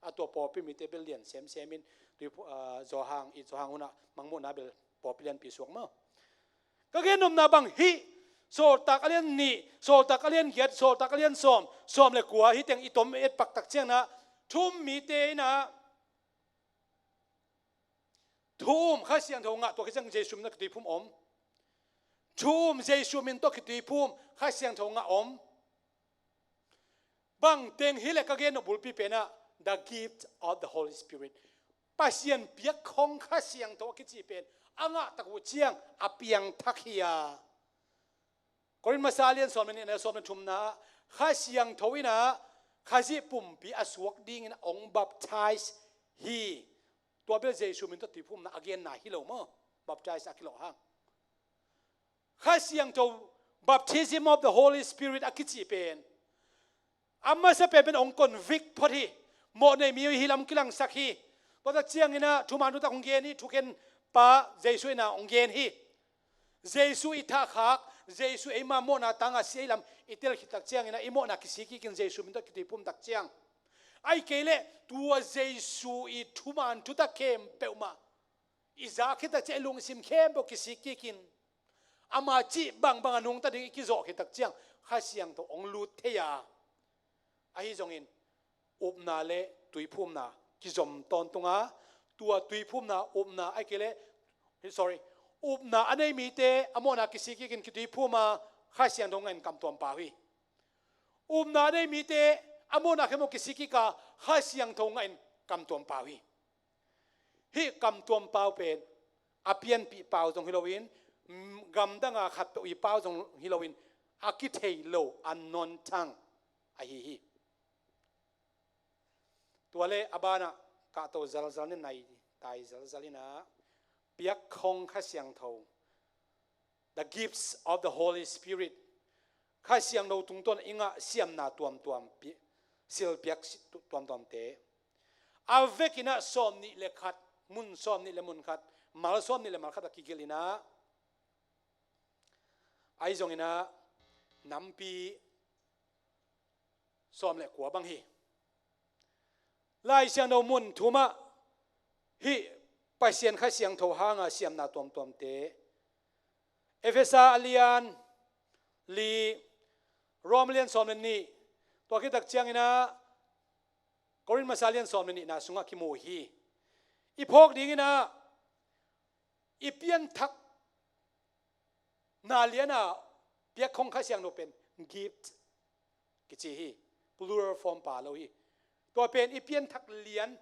A tua pawlpi mite bel lian semsem in, tui, ah, Johan, i Johan hunah Mangmuhna bel pawlpi lianpi suak maw? Ka gen nopna bang hih, Sawltak a lian nih, Sawltak a lian giat, Sawltak a lian sawm, sawm le kua, hih teng i tom et pak tak ciangin ah, thu um mite in ah thu um Kha Siangtho ngah, tua khit ciang Jesu min tawh kituiphum om. Thu um Jesu min tawh kituiphum, Kha Siangtho ngah om. Bang teng hi leh ka gen nop bulpi pen ah, the gift of the Holy Spirit. Pasian piakkhong Kha Siangtho a kici pen a ngah tak uh ciang a piangthak hi a. Korin masa lian sawm le nih, a neu sawm le thumna ah Kha Siangtho in ah Khazih pumpi a suak dingin hong baptize hi. Tua bel Jesu min tawh tuiphumna a genna hi lo maw? Baptize a kilawh hang. Kha Siangtho, baptism of the Holy Spirit a kici pen, a masa penpen hong convict phot hi. Mawhnei mi hi lam kilangsak hi. Tua tak ciangin ah thuman thutak hong gen hi, thukhen pa Jesu in ah hong gen hi. Jesu i thahkhak, Jesu eima mawhna tanga si ei lam i tel khit tak ciangin ah i mawhna kisik kikin Jesu min tawh kituiphum tak ciang, ahih kei leh tua Jesu i thuman thutak khempeuh mah i zak khit tak ciang i lungsim khempeuh kisik kikin, ama cih bangbang a nungta ding i kizawh khit tak ciang Kha Siangtho hong lut thei a. Ahi zongin upna le tuiphumna kizom tawntung a, tua tuiphumna, upna ahih kei leh, sorry, upna a nei mite a mawhna kisik kikin kituiphum a, Kha Siangtho ngahin kamtuam pau hi. Upna a nei mite a mawhna khempeuh kisik kik a, Kha Siangtho ngahin kamtuam pau hi. Hih kamtuam pau pen a pianpih pau zong hi loin, mm, gamdanga khatpeuh i pau zong hi loin, a kithei lo, a nonthang ahi hi. Tua le a banah kahto zalzal ni, nai tai zalzal in ah, piakkhong Kha Siangtho, the gifts of the Holy Spirit, Kha Siangtho tungtawn i ngah siamna tuamtuam, pi-, silpiak si-, tu-, tuamtuamte. A vekin ah sawm nih le khat, mun sawm nih le mun khat, mal sawm nih le mal khat a kigil in ah, ahi zongin ah nampi sawm le kua bang hi. Lai Siangtho mun thum ah hih Pasian Kha Siangtho hanga siamna tuamtuamte, Efesa a lian li, Rom lian sawm le nih, tua khit tak ciangin ah Korin masa lian sawm le nihna sungah kimu hi. I phawk dingin ah i pianthak na liana piakkhong Kha Siangtho pen Gift kici hi. Plural form pa lo hi. Tua pen i pianthak lian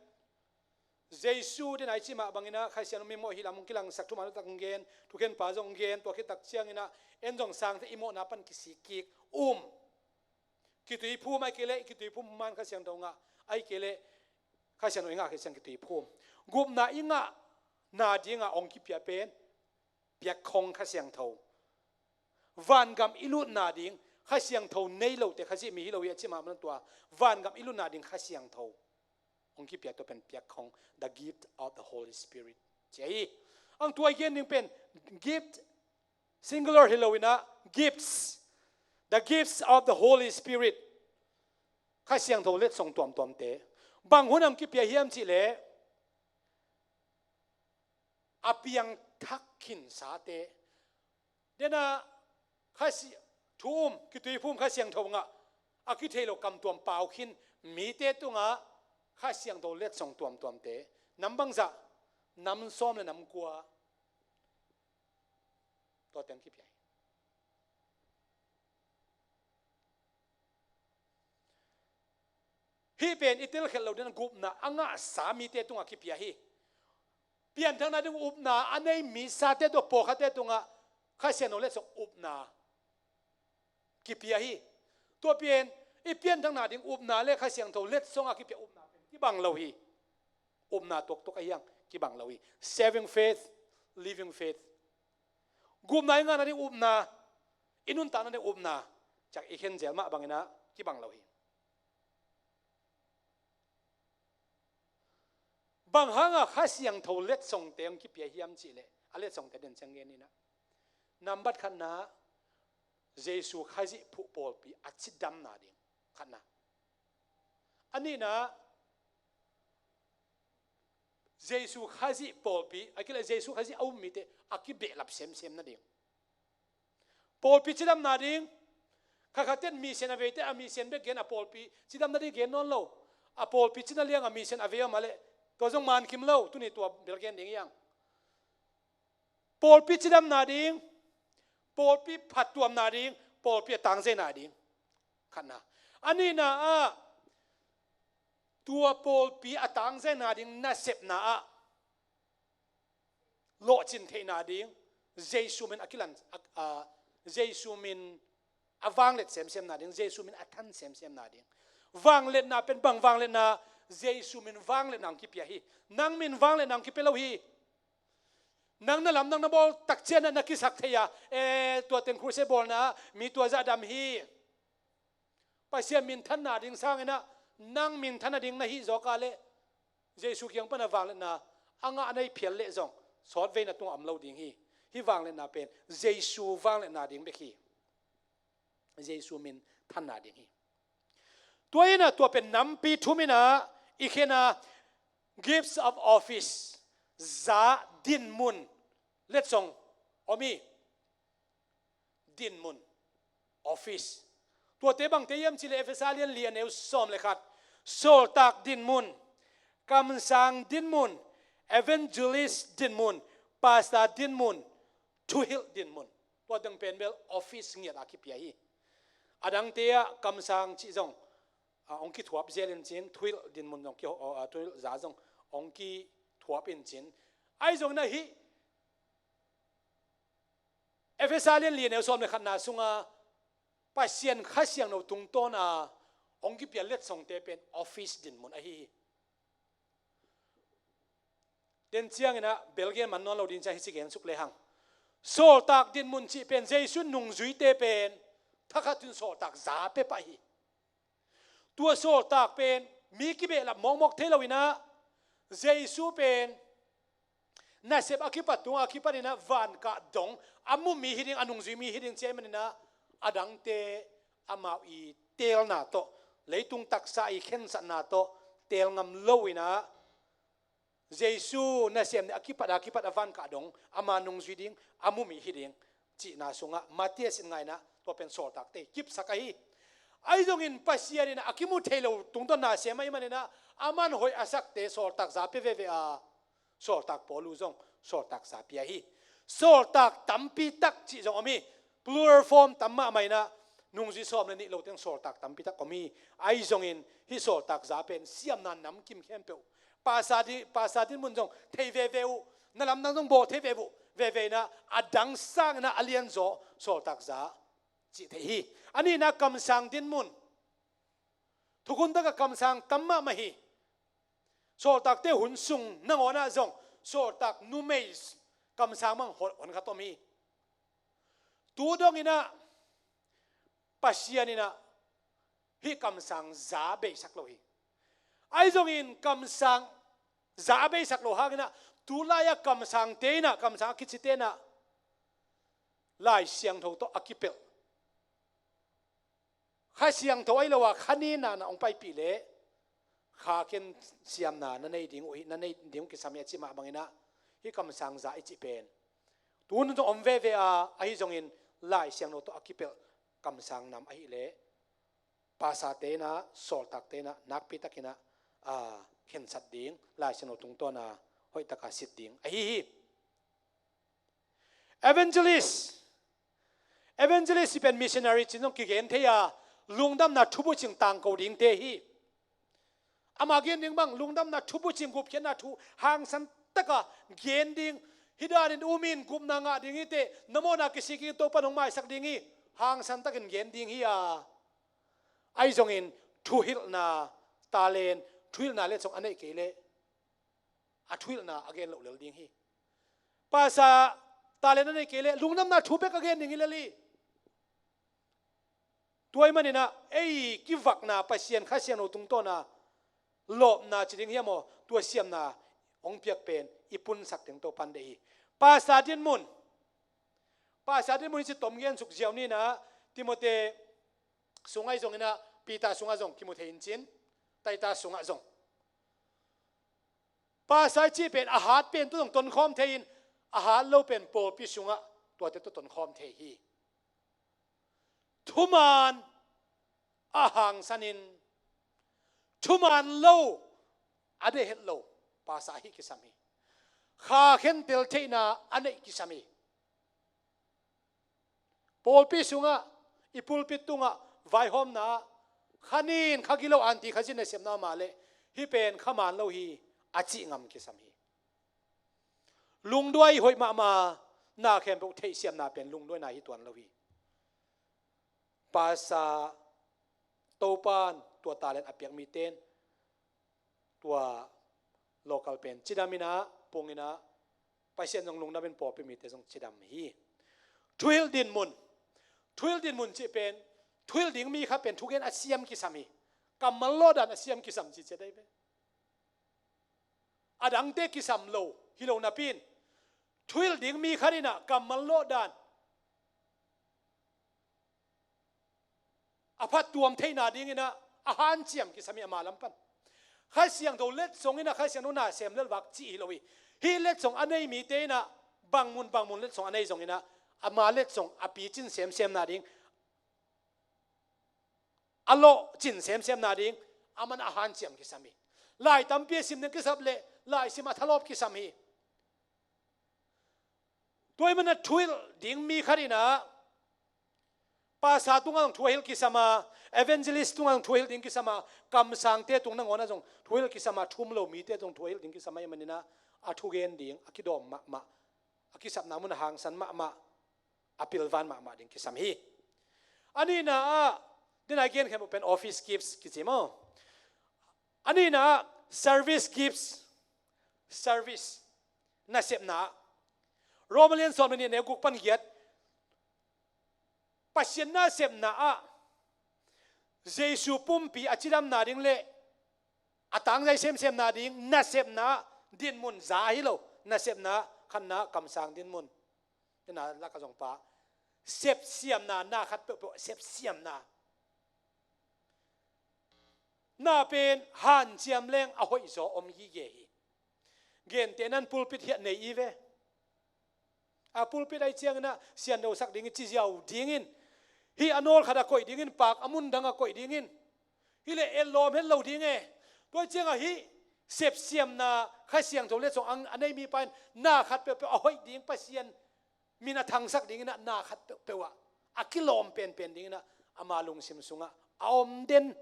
Jesu den a i cih mah bangin ah Kha Siangtho mimawh hi lam hong kilangsak, thuman tak hong gen, thukhenpa zong hong gen, tua khit tak ciangin ah en zong sangte i mawhna pan kisik kik um. Kituiphum ahih kei leh kituiphum man Kha Siangtho ngah, ahih kei leh Kha Siangtho i ngah khit ciang kituiphum. Gupna i ngahna dingah hong kipia pen piakkhong Kha Siangtho. Vangam i lutna ding Kha Siangtho nei lote Khazih mi hi lo hi a cih mah bangin tua vangam i lutna ding Kha Siangtho hong kipia, tua pen piakkhong, the gift of the Holy Spirit ci hi. Ang tua i gen ding pen gift, singular hi lo in ah gifts, the gifts of the Holy Spirit. Kha Siangtho letsong tuamtuamte bang hun hong kipia hiam cih leh a piangthak khinsate. Dena Kha Si-, thu um, kituiphum Kha Siangtho ngah, a kithei lo kamtuam pau khin mite tungah Kha Siangtho letsong tuamtuamte. Nam bangzah? Nam sawm le nam kua. Tua teng kipia hi. Hih pen i telkhial lo ding gupna a ngahsa mite tungah kipia hi. Pianthakna ding upna a nei misate tungah, pawlkhatte tungah Kha Siangtho letsong upna kipia hi. Tua pen i pianthakna ding upna le Kha Siangtho letsong a kipia upna pen kibang lo hi. Upna tuaktuak ahi hang, kibang lo hi. Saving faith, living faith. Gupna i ngahna ding upna, i nuntakna ding upna, ciang i khen zel mah bangin ah kibang lo hi. Bang hanga Kha Siangtho letsongte hong kipia hiam cih leh, a letsongte den ciang gen ni in ah. Nambat khatna, Jesu Khazih phuh pawlpi a cidamna ding. Khatna. A nihna, Jesu Khazih pawlpi, ahih kei leh Jesu Khazih a um mite a kibehlap semsem nading. Pawlpi cidamna ding. Khatkhatte in mission a veite a mission bek gen, a pawlpi cidamna ding gen nawn lo. A pawlpi cina liang a mission a vei om a leh, tua zong man kim lo, tuni tua bel gen ding hi hang. Pawlpi cidamna ding, pawlpi phattuamna ding, pawlpi a tangzaina ding. Khatna. A nihna ah, tua pawlpi a tangzaina ding nasepna ah lawhcin theihna ding, Jesu min a kilan, a, a, Jesu min a vanglet semsemna ding, Jesu min a than semsemna ding. Vangletna pen bang vangletna? Jesu min vangletna hong kipia hi. Nang min vangletna hong kipia lo hi. Nang na lamdang na bawl tak ciangin na kisak thei a, e, tua teng crusade bawlna ah mi tua zah dam hi. Pasian minthanna ding sangin ah nang minthan nading na hih zawk a leh, Jesu kiang pana vangletna a ngah na hih phial leh zong, sawtvei na tungah om lo ding hi. Hih vangletna pen Jesu vangletna ding bek hi. Jesu minthanna ding hi. Tua in ah tua pen nampi thum in ah i khen a, gifts of office, za dinmun letsong om hi. Dinmun, office. Tuate bangte hiam cih leh Efesa lian li a neu sawm le khat, sawltak dinmun, kamsang dinmun, evangelist dinmun, pastor dinmun, thuhilh dinmun. Tua dang pen bel office ngiat a kipia hi. A dangte ah kamsang cih zong, a, hong kithuap zel in cin, thuhilh dinmun zong ki, a, thuhilh za zong hong kithuap in cin. Ahi zongin ah hih Efesa lian li a neu sawm le khatna sunga Pasian Kha Siangtho tungtawna hong kipia letsongte pen office dinmun ahi hi. Den ciangin ah bel gen man nawn lo ding ciang hici gen suk lehang. Sawltak dinmun cih pen Jesu nungzuite pen thakhat in sawltak za pia pah hi. Tua sawltak pen mi kibehlap mawkmawk thei lo in ah, Jesu pen nasep a kipat, tung a kipat in ah vankah dong a mu mi hi ding, a nungzui mi hi ding ci ahih manin ah, a dangte amau i teelna tawh, leitung taksa i khensatna tawh teel ngam lo in ah, Jesu nasem nih a kipat a kipat a vankah dong ama nungzui ding, a mu mi hi ding cihna sungah Matthias in ngah in ah tua pen sawltakte kipsak ahi. Ahi zongin Pasian in a kimu thei lo tungtawn nasem ahih manin ah, aman hoih a sakte sawltak za pia veve a, sawltak Paulu zong sawltak za pia hi. Sawltak tampi tak cih zong om hi. Plural form tam mahmah in ah, Nungzui sawm le nih lo teng sawltak tampi tak om hi. Ahi zongin hih sawltak za pen siamna namkim khempeuh. Pasa di, pasa dinmun zong thei veve uh, na lamdang zong bawl thei veve uh, veve inah a dang sangin ah a lianzaw sawltak za cih theih hi. A nihna kamsang dinmun. Thukhun takah kamsang tam mahmah hi. Sawltakte hun sung nangawnah zong sawltak numei kamsang bang hon, hon khat om hi. Tu dong inah Pasian inah hih kamsang za beisak lo hi. Ahi zongin kamsang za beisak lo hang inah tulai-ah kamsangte inah, kamsang a kicite inah Lai Siangtho tawh a kipelh Kha Siangtho ahi lo a kha nihna na hong paipih leh kha khen siamna na nei ding uh hi, na nei ding uh kisam hi a cih mah bang inah hih kamsang za i cih pen tu hun zong om veve a, ahi zongin Lai Siangtho tawh a kipelh kamsang nam ahih leh pasate inah, sawltakte inah nakpi tak inah, a, khensat ding, Lai Siangtho tungtawn a hoih tak a sit ding ahi hi. Evangelist. Evangelist cih pen missionary ci-in zong kigen thei a, lungdamna thubucing tangko dingte hi. Ama gen ding bang lungdamna thubucing, gupkhiatna thu hangsan tak a gen ding. Hih danin um in, gupna ngah ding hi teh, na mawhna kisik in, Topa'n hong maisak ding hi, hangsan takin gen ding hi a, ahi zongin thuhilhna, talent, thuhilhna letsong a neih kei leh a thuhilhna a gen loh lel ding hi. Pasa, talent a neih kei leh lungdamna thu bek a gen ding hi lel hi. Tua ahih manin ah ei kivakna Pasian Kha Siangtho tungtawn a lawpna ci ding hiam aw, tua siamna hong piak pen i punsak ding Topa'n deih hi. Pasa dinmun. Pasa dinmun hi ci tom gen suk ziau ni inah, Timote sungah zong inah, Peter sungah zong kimu thei hi cin, Titus sungah zong. Pasa i cih pen a hat pen tawh zong tonkhawm thei in, a hat lo pen pawlpi sungah tuate tawh tonkhawm thei hi. Thuman a hangsan in, thuman lo a deih het lo pasa hi kisam hi. Kha khentel theihna a neih kisam hi. Pawlpi sungah, i pulpit tungah, vaihawmna ah, kha nin kha gilo anti kha zin nasepna mah leh hih pen kha man lo hi a cih ngam kisam hi. Lungduai hoih mahmah, na khempeuh theihsiamna pen lungduaina hi tuan lo hi. Pasa, Topa'n tua talent a piak mite'n tua local pen cidam inah, pung inah, Pasian zong lungdam in pawlpi mite zong cidam hi. Thuhilh dinmun. Thuhilh dinmun cih pen, thuhilh ding mi khat pen thugen a siam kisam hi. Kammal lawhdan a siam kisam ci ciat ahi ve. A dangte kisam lo hi lo napi in, thuhilh ding mi khat inah kammal lawhdan a phattuam theihna ding inah a hanciam kisam hi, ama lam pan. Kha Siangtho letsong inah Kha Siangtho na sem lelvak cih hi lo hi. Hih letsong a nei mite inah bangmun bangmun letsong a nei zong inah ama letsong a picin semsemna ding, a lawhcin semsemna ding, aman a hanciam kisam hi. Lai tampi a sim ding kisap leh laisim a thalawp kisam hi. Tua ahih manin ah thuhilh ding mi khat inah pasa tungah zong thuhilh kisam a, evangelist tungah zong thuhilh ding kisam a, kamsangte tung nangawnah zong thuhilh kisam a, thu um lo mite zong thuhilh ding kisam ahih manin ah a thugen ding a kidawm mahmah, a kisapna mun a hangsan mahmah, a pilvan mahmah ding kisam hi. A nihna ah, den a i gen khempeuh pen office gifts kici maw. A nihna ah service gifts, service, nasepna ah. Roma lian sawm le nih, neu guk pan giat. Pasian nasepna ah Jesu pumpi a cidamna ding le a tangzai semsemna ding nasepna ah dinmun za hi lo, nasepna ah khatna ah kamsang dinmun. Nihna lakah zong pa, sepsiamna, na khat peuhpeuh sepsiamna. Na pen hanciam leng a hoihzaw om gige hi. Gentehna in pulpit hiah nei i ve. A pulpit ahih ciangin ah siandosak ding i ci ziau dingin, hih a nawl khat a koih dingin, pak a mun dang a koih dingin, hih leh etlawm het lo ding e. Tua ahih ciangah hih sepsiamna, Kha Siangtho letsong a nei mipa in na khat peuhpeuh a hoih ding, Pasian min a thangsak dingin ah na khat peuhpeuh ah a kilawm penpen dingin ah ama lungsim sungah a om den,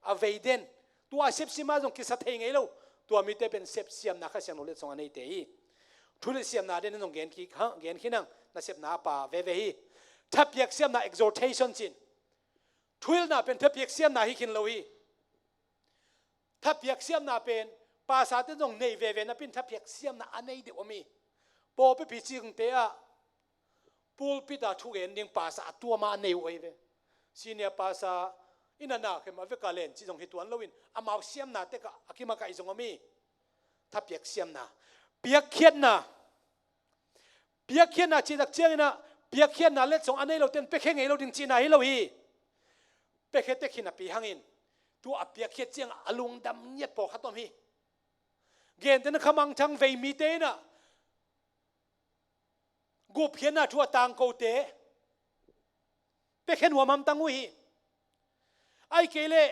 a vei den, tua a sepsiam ah zong kisa thei ngei lo, tua mite pen sepsiamna Kha Siangtho letsong a neite hi. Thuleh siamna den in zong gen kik, ha, gen khin ang, nasepna a pa veve hi. Thapiak siamna, exhortation cin. Thuhilhna pen thapiak siamna hi khin lo hi. Thapiak siamna pen pastorte zong nei veve napi in thapiak siamna a nei deuh om hi. Pawlpi cingte ah pulpit ah thugen ding pastor a tuam a nei uh ahi ve. Senior pastor in a na khem a vek a len cih zong hi tuan loin amau siamna tek ah a kimakaih zong om hi. Thapiak siamna. Piakkhiatna. Piakkhiatna cih tak ciangin ah, piakkhiatna letsong a nei lote in piakhia ngei lo ding cihna hi lo hi. Piakhia tek hi napi hangin, tua a piakkhiat ciangah a lungdam ngiat pawlkhat om hi. Gentehna Kha Mangthang vei mite in ah gupkhiatna thu a tangkote piakhia nuam hamtang uh hi. Ahih kei leh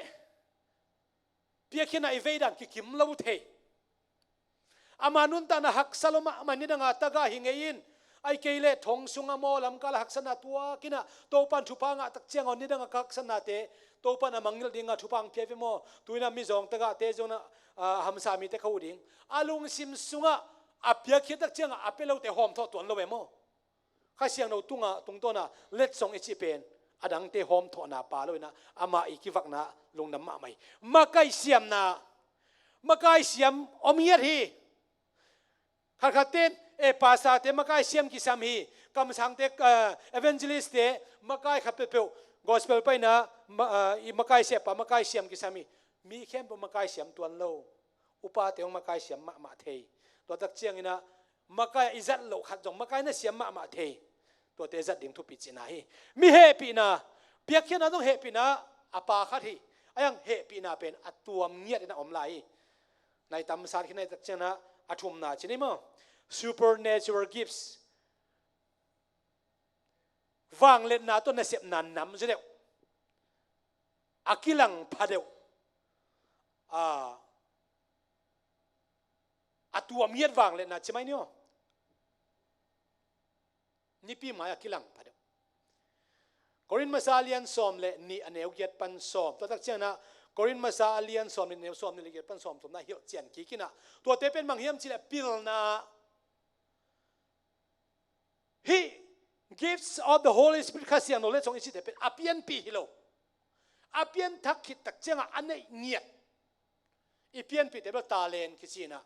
piakkhiatna i vei dan kikim lo thei. Ama nuntakna haksa lo mahmah, nidanga tagah hi ngei in, ahih kei leh thong sungah maw, lamkal a haksatna tuak in ah, Topan thupha ngah tak ciangah nidanga ka haksatnate Topan a mangngilh dinga thupha hong pia ve maw, tu in ah mizawng tagahte zong in ah, a hamsa mite ka huh ding. A lungsim sungah a piakkhiat tak ciangah a pia lote hawmthawh tuan lo ve maw? Kha Siangtho tungah, tungtawna letsong i cih pen a dangte hawmthawhna pa lo in ah, amah i kivakna lungdam mahmah hi. Makaih siamna, makai siam om ngiat hi. Khatkhatte in, e, pastorte makai siam kisam hi. Kamsangte, eh, evangelistte makai khat peuhpeuh, gospel paina ma-, eh, i makai siapa makai siam kisam hi. Mi khempeuh makai siam tuan lo. Upate hong makai siam mahmah thei. Tua tak ciangin ah makai i zat loh khat zong makai na siam mahmah thei. Tuate zat ding thupi cihna hi. Mi hehpihna, piakkhiatna zong hehpihna a pa khat hi. A iang hehpihna pen a tuam ngiat in a om lai hi. Nai tam sat khin nai tak ciangin ah a thumna ci ni maw? Supernatural gifts. Vangliatna tawh nasepna nam zaw deuh, a kilang pha deuh, a, a tuam ngiat vangliatna ci mai ni aw. Nipi mai a kilang pha deuh. Korin masa a lian sawm le nih a neu giat pan sawm. Tua tak ciangin ah Korin masa a lian sawm le nih a neu sawm nih le giat pan sawm thumna hilh cian kik in ah, tuate pen bang hiam cih leh pilna. Hih gifts of the Holy Spirit, Kha Siangtho letsong i cihte pen a pianpih hi lo. A pianthak khit tak ciangah a neih ngiat. I pianpihte bel talent kici in ah,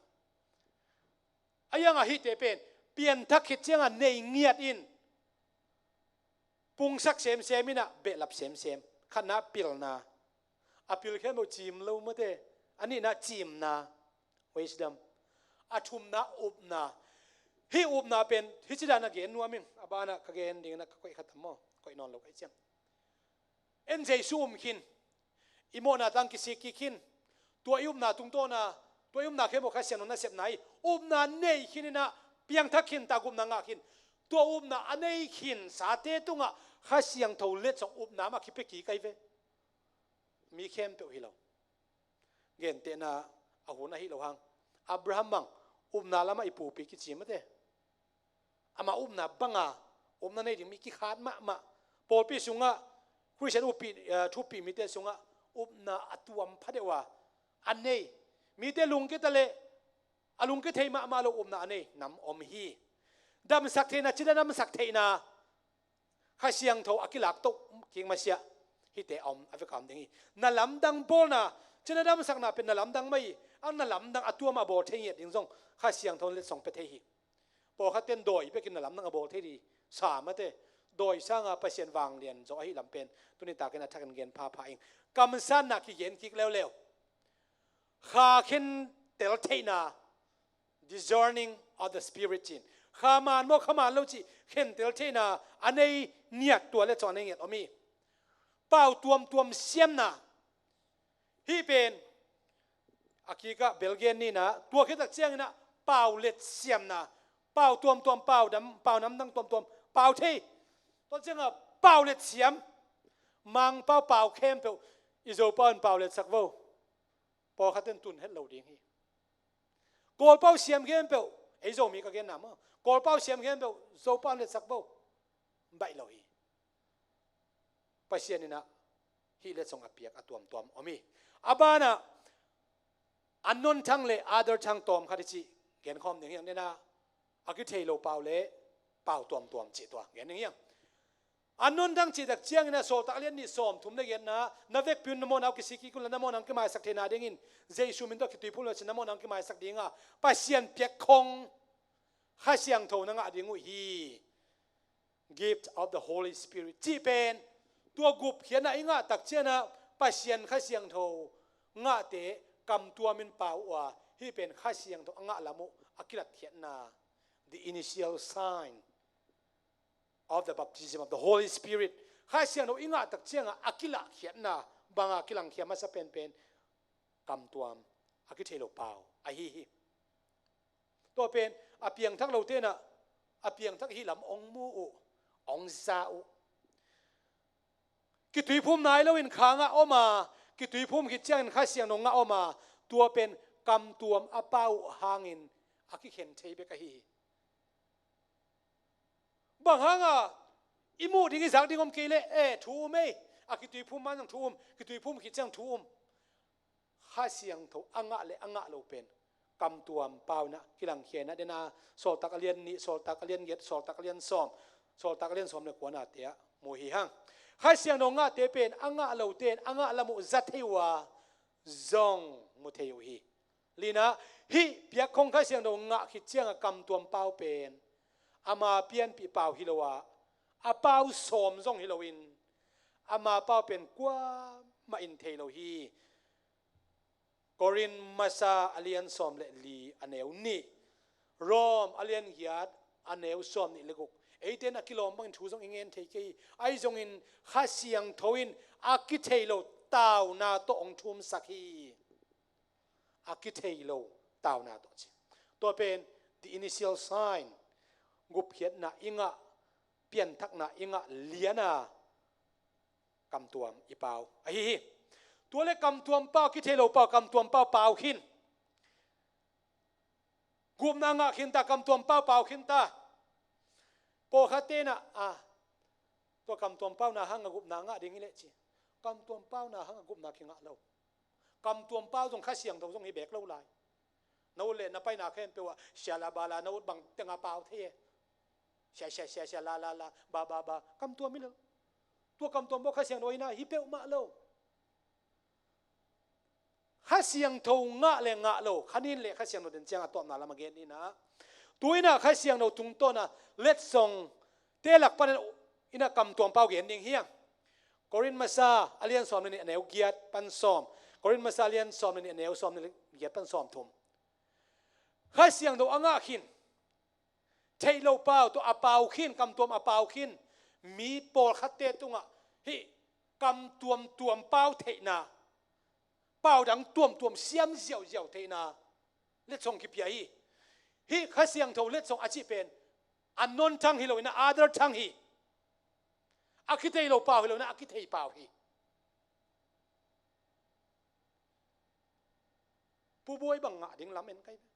a iangah hihte pen pianthak khit ciangah nei ngiat in, pungsak semsem in ah behlap semsem. Khatna pilna. A pil khempeuh cim lo mate. A nihna cimna, wisdom. A thumna upna. Hih upna pen hih ci dan a gen nuam ing. A banah ka gen dingin ah ka koih kha tam maw? Koih nawn lo ka hih ciang. En Jesu um khin. I mawhna tang kisik kik khin. Tua i upna tungtawna, tua i upna khempeuh Kha Siangtho nasepna hi. Upna nei khin in ah piangthak khin, tak upna ngah khin. Tua upna a nei khinsate tungah Kha Siangtho letsong upna mah kipia kik ahi ve. Mi khempeuh hi lo. Gentehna a hun ahi lo hang, Abraham bang upna lamah i pupi kici mate. Amah upna banga upna nei ding mi kikhat mahmah. Pawlpi sungah Khristian upih, eh, thupih mite sungah upna a tuam pha deuh a, a nei. Mite lungkia ta leh a lungkia thei mahmah lo upna a nei nam om hi. Damsak theihna, cina damsak theihna, Kha Siangtho a kilak toh kik masiah hihte a om, a vek a om ding hi. Na lamdang bawlna, cina damsakna pen na lamdang mah hi. Ang na lamdang a tuam a bawl thei ngiat ding zong Kha Siangtho letsong pia thei hi. Pawlkhatte in dawi bekin na lamdang a bawl thei ding sa mate. Dawi sanga Pasian vanglian zaw ahi lam pen tuni takin a thakin gen phapha ing. Kamsanna kigen kik leuleu. Kha khentel theihna, discerning of the spirit cin. Kha man maw, kha man lo cih khentel theihna a nei ngiat, tua letsong a nei ngiat om hi. Pau tuamtuam siamna. Hih pen a kikah bel gen ni in ah, tua khit tak ciangin ah pau let siamna. Pau tuamtuam, pau dam, pau namdang tuamtuam pau thei. Tua ciangah pau let siam. Mangpau pau khempeuh i Zopau in pau letsak vo. Pawlkhat in tun het lo ding hi. Kawlpau siam khempeuh, ei Zomi ka genna maw, Kawlpau siam khempeuh Zopau in letsak vo. Baih lo hi. Pasian in ah Hih letsong a piak a tuamtuam om hi. A banah unknown tongue le other tongue tawm khat i cih genkhawm ding hi hang. Nena, a kithei lo pau le pau tuamtuam cih tua gen ding hi hang. Unknown tongue cih tak ciangin a Sawltak a lian nih sawm thum le giatna, na vekpi un na mawhna uh kisik kik un la na mawhna hong kimaisak theihna dingin Jesu min tawh kituiphum lo cin na mawhna hong kimaisak dinga Pasian piak khong Kha Siangtho na ngah ding uh hi. Gift of the Holy Spirit cih pen tua gupkhiatna i ngah tak ciangin a Pasian Kha Siangtho ngahte kamtuamin pau uh a, hih pen Kha Siangtho a ngah lam uh a kilatkhiatna, the initial sign of the baptism of the Holy Spirit. Kha Siangtho i ngah tak ciangin a kilahkhiatna, banga kilangkhia masa penpen kamtuam, a kithei lo pau ahi hi. Tua pen a piangthak lote in a piangthak hi lam hong mu uh, hong za uh. Kituiphum nai loin kha ngah om a, kituiphum khit ciangin Kha Siangtho ngah om a, tua pen kamtuam a pau uh hangin a kikhen thei bek ahi hi. Bang hanga i muh ding i zak ding om kei leh, e, thu um ei, a kituiphum man zong thu um, kituiphum khit ciang thu um. Kha Siangtho a ngah le a ngah lo pen kamtuam pau in a kilangkhia in a, den a Sawltak a lian nih, Sawltak a lian giat, Sawltak a lian sawm, Sawltak a lian sawm le kuana te ah mu hi hang. Kha Siangtho ngahte pen a ngah lote in a ngah lam uh za thei uh a, zong mu thei uh hi. Lina, hih piak khong Kha Siangtho ngah khit cianga kamtuam pau pen ama pianpih pau hi lo a, a pau sawm zong hi loin ama pau pen kuamah in thei lo hi. Korin masa a lian sawm le li a neu nih, Rom a lian giat a neu sawm nih le guk. Eite in a kilawm bangin thu zong i ngen thei kei hi. Ahi zongin Kha Siangtho in a kithei lo tauna tawh hong thumsak hi. A kithei lo tauna tawh ci. Tua pen the initial sign, gupkhiatna i ngah, pianthakna i ngah liana kamtuam i pau ahi hi. Tua le kamtuam pau, kithei lo pau, kamtuam pau pau khin. Gupna ngah khin ta, kamtuam pau pau khin ta. Pawlkhatte in a, a, tua kamtuam pau na hanga gupna ngah ding hi leh ci. Kamtuam pau na hanga gupna kingah lo. Kamtuam pau zong Kha Siangtho zong hi bek lo lai. Na ut le na paina khempeuh ah sia la ba la, na ut bang tenga pau thei e. Sia, sia, sia, sia, la, la, la, ba, ba, ba. Kamtuam hi lo. Tua kamtuam pau Kha Siangtho hi na hi peuhmah lo. Kha Siangtho ngah le ngah lo, kha nin le Kha Siangtho den ciang a tawpna lam a gen ni na. Tu in a Kha Siangtho tungtawna letsong te lak panin in a kamtuam pau gen ding hi hang. Korin masa a lian sawm le nih a neu giat pan sawm. Korin masa a lian sawm le nih a neu sawm le giat pan sawm thum. Kha Siangtho a ngah khin. Theih lo pau tawh a pau khin, kamtuam a pau khin. Mi pawlkhatte tungah hih kamtuam tuam pau theihna, pau dang tuamtuam siam ziauziau theihna letsong kipia hi. Hih Kha Siangtho letsong a cih pen unknown tongue hi lo in a other tongue hi. A kithei lo pau hi lo in a kithei pau hi. Pu Buai bang ngah ding lam en kai ve.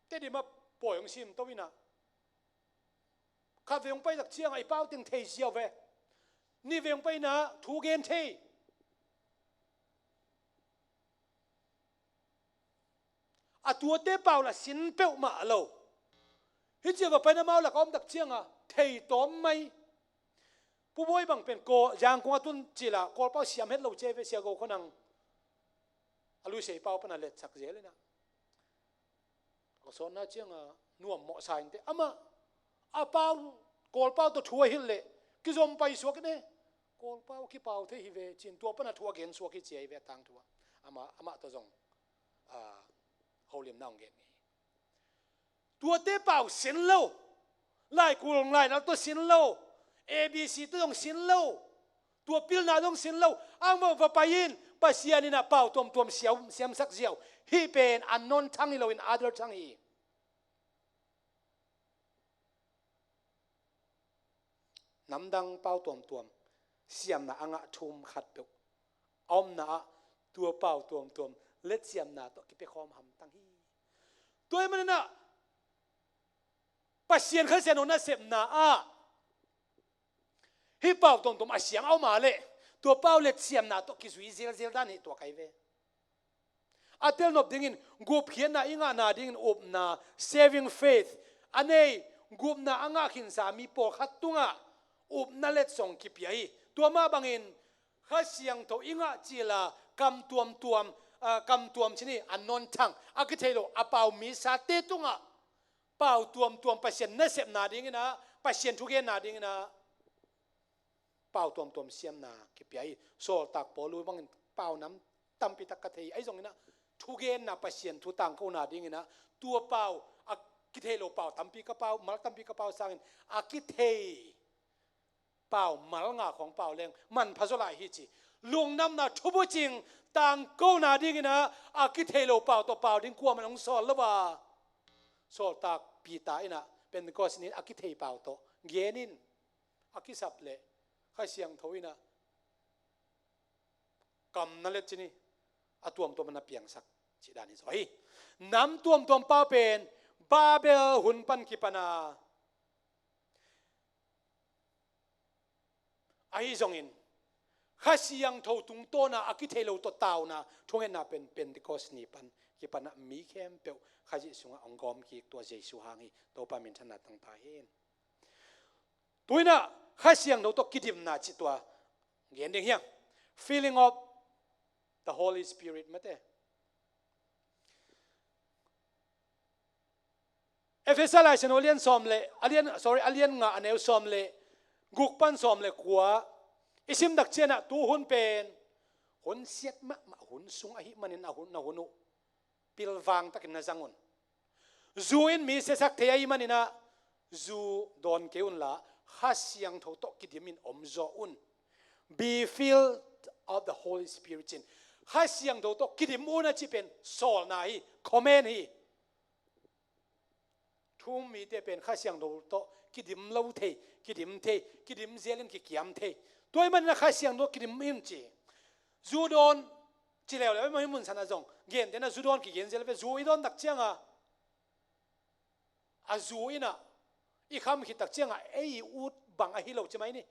Tedim a pawi hong sim to in a, khat vei hong pai tak cianga i pau teng thei ziau ve. Nih vei hong pai in a thu gen thei. A tuate pau la sin peuhmah lo. Hih cia va paina mau lak a om tak cianga thei tawm mai. Pu Buai bang pen Kawl, Zangkong a tun cila Kawl pau siam het lo cia ve, Sia Go Khua Nang. A Luisei pau pana letsak zel in a, a sawtna cianga nuam mawh sa in teh. Amah a pau, Kawl pau tawh thu a hilh leh kizom pai suak in e. Kawl pau kipau thei hi ve cin, tua pana thu a gen suak hi cia hi ve a tangthu ah. Amah, amah tawh zong, a, holimna hong gen hi. Tuate pau sin lo. Laikulh lailal tawh sin lo. A B C tawh zong sin lo. Tua pilna zong sin lo. Ang va, va pai in, Pasian in a pau tuamtuam siam, siamsak ziau. Hih pen unknown tongue hi lo in other tongue hi. Namdang pau tuamtuam siamna a ngah thum khatpeuh a omna ah tua pau tuamtuam letsiamna tawh kipiakhawm hamtang hi. Tua ahih manin a Pasian Kha Siangtho nasepna ah hih pau tuamtuam a siam a om a leh Tua pau letsiamna tawh kizui zelzel dan hi tua kai ve. A telnop dingin gupkhiatna i ngahna dingin upna, saving faith, a nei gupna a ngah khinsa mi pawlkhat tungah upna letsong kipia hi. Tua mah bangin Kha Siangtho i ngah cila kam tuamtuam, ah, kam tuam cini a nonthang a kithei lo a pau misate tungah pau tuamtuam Pasian nasepna dinginah, Pasian thugenna dinginah pau tuamtuam siamna kipia hi. Sawltak Paul bangin pau nam tampi tak ka thei ahi zonginah thugenna Pasian thu tangkona dinginah tua pau a kithei lo pau tampi ka pau, mal tampi ka pau sangin a kithei pau mal nga khawng pau leng manpha zaw lai hi ci. Lungnamna thubucing tangkona dinginah a kithei lo pau tawh pau ding kuaman hong sawl lo a. Sawltak Peter inah Pentecost ni a kithei pau tawh genin a kisap leh Kha Siangtho inah kam na let cini a tuamtuam na piangsak cih dan hi zaw hi. Nam tuamtuam pau pen Babel hun pan kipana ahi zongin Kha Siangtho tungtawna a kithei lo tawh tauna thungetna pen Pentecost ni pan kipana mi khempeuh Khazih sungah hong gawm kik tua Jesu hang hi. Topa minthanna tangta hi. Tuinah Kha Siangtho tawh kidimna cih tua gen ding hiang. Filling of the Holy Spirit mate. Efesa Lai Siangtho a lian sawm le a lian, sorry, a lian nga a neu sawm le guk pan sawm le kua i sim dak cianah tu hun pen hun siat mahmah hun sung ahi manin a hun, na hun uh pilvang takin na zang un. Zu in mi siasak thei ahi maninah zu dawn kei unla Kha Siangtho tawh kidimin om zaw un. Be filled of the Holy Spirit cin Kha Siangtho tawh kidim un a cih pen sawlna hi, comment hi. Thu-um mite pen Kha Siangtho tawh kidim lo thei, kidim thei, kidim zelin kikiam thei. Tua ahih maninah Kha Siangtho kidim in ci. Zu dawn ci leuleu ahih manin mun sanah zong gentehna zu dawn kigen zel ve. Zu i dawn tak cianga a zu inah i kham khit tak cianga ei ut bang ahi lo ci mai ni.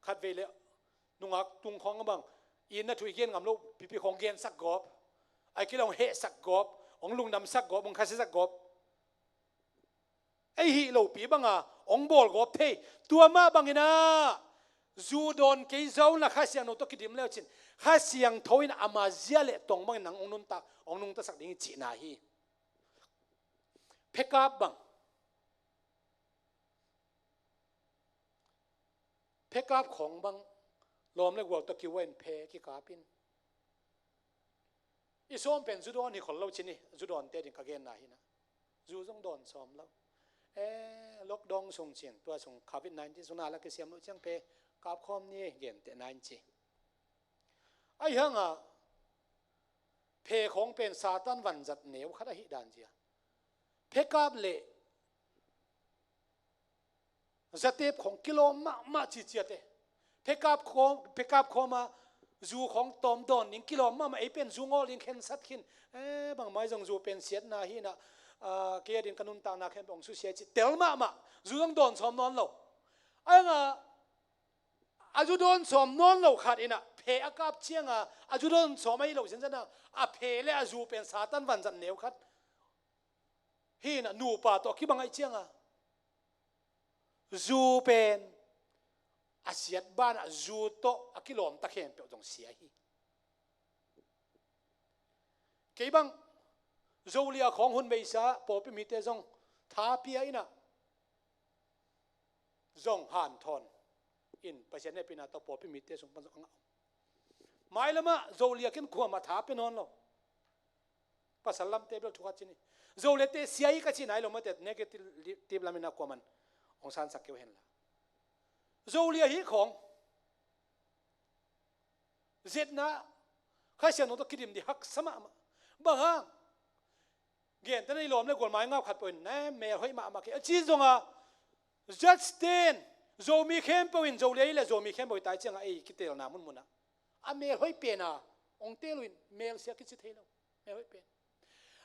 Khatvei le nungak tung khawng a bang i na thu i gen ngam lo pipi khawng gensak gawp, a kilawng hehsak gawp, hong lungdamsak gawp, hong khasiasak gawp. Ei hih lopi banga hong bawlgawp thei. Tua mah banginah zu dawn kei zaw unla Kha Siangtho tawh kidim leucin Kha Siangtho in ama zia le tong bangin nang hong nuntak, hong nungtasak ding hi cihna hi. Phekap bang, phekap khawng bang lawm le gual tawh kiuain phe kikapin i sawm pen zu dawn hi khol lo cin hi. Zu dawnte ding ka genna hinah zu zong dawn sawm lo. E, lockdown sung cin tua sung covid nineteen sung na la kisiam lo ciang phe kap khawm ni gentehna in ci. Ahi hangah phe khawng pen Satan vanzat neu khat ahi dan zia. Phekap le zatep khawng kilawm mahmah ciciate. Phekap khawm, phekap khawma zu khawng tawm dawn ding kilawm mahmah, ei pen zu ngawl ding khensat khin. E, bangmai zong zu pen siatna hinah, a, kei a din ka nuntakna khen pawng susia ci tel mahmah. Zu zong dawn sawm nawn lo. Ahi hangah a zu dawn sawm nawn lo khat inah phe a kap cianga a zu dawn sawm ahi lo zenzenah a phe le a zu pen Satan vanzat neu khat hinah nupa tawh a kibang ahi cianga zu pen a siat banah zu tawh a kilawmta khempeuh zong sia hi. Kei bang Zolia khawng hun beisa pawlpi mite zong thapia inah zong hanthawn in Pasian hehpihna tawh pawlpi mite sung pan zong a ngah. Mailamah Zolia kin kuamah tha pia nawn lo. Pasal lamte bel thukhat cin hi. Zoliate sia hi ka cihna hi lo mate, negative lamin a kuaman hong sansak keu henla. Zolia hi khawng zetna Kha Siangtho tawh kidim dih haksa mahmah. Bang hang? Gentehna i lawm le gual mai ngau khat pawhin na mel hoih mahmah kei a ci zonga judge ten Zomi khempeuh in Zolia hi le Zomi khempeuh hi tai cianga ei kitelna munmunah a mel hoih pena hong tel uh in mel sia kici thei lo. Mel hoih pen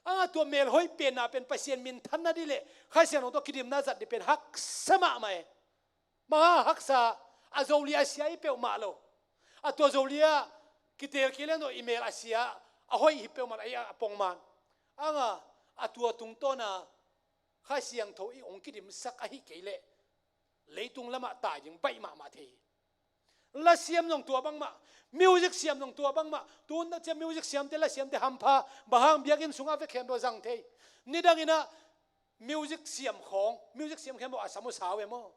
a tua mel hoih penna pen Pasian minthanna dih le Kha Siangtho tawh kidimna zat dih pen haksa mahmah e. Maha haksa a Zolia sia hi peuhmah lo. A tua zo liah kitel kei leng tawh i mel a sia, a hoih hi peuhmah, a pongman. Anga a tua tungtawna Kha Siangtho i hong kidimsak ahi kei leh leitung lamah tai ding baih mahmah thei hi. La siam zong tua bangmah, music siam zong tua bangmah. Tun a cia music siamte, la siamte hampha, bang hang, biakinn sungah vek khempeuh zang thei. Nidang inah music siam khawng, music siam khempeuh a sam uh sau em aw?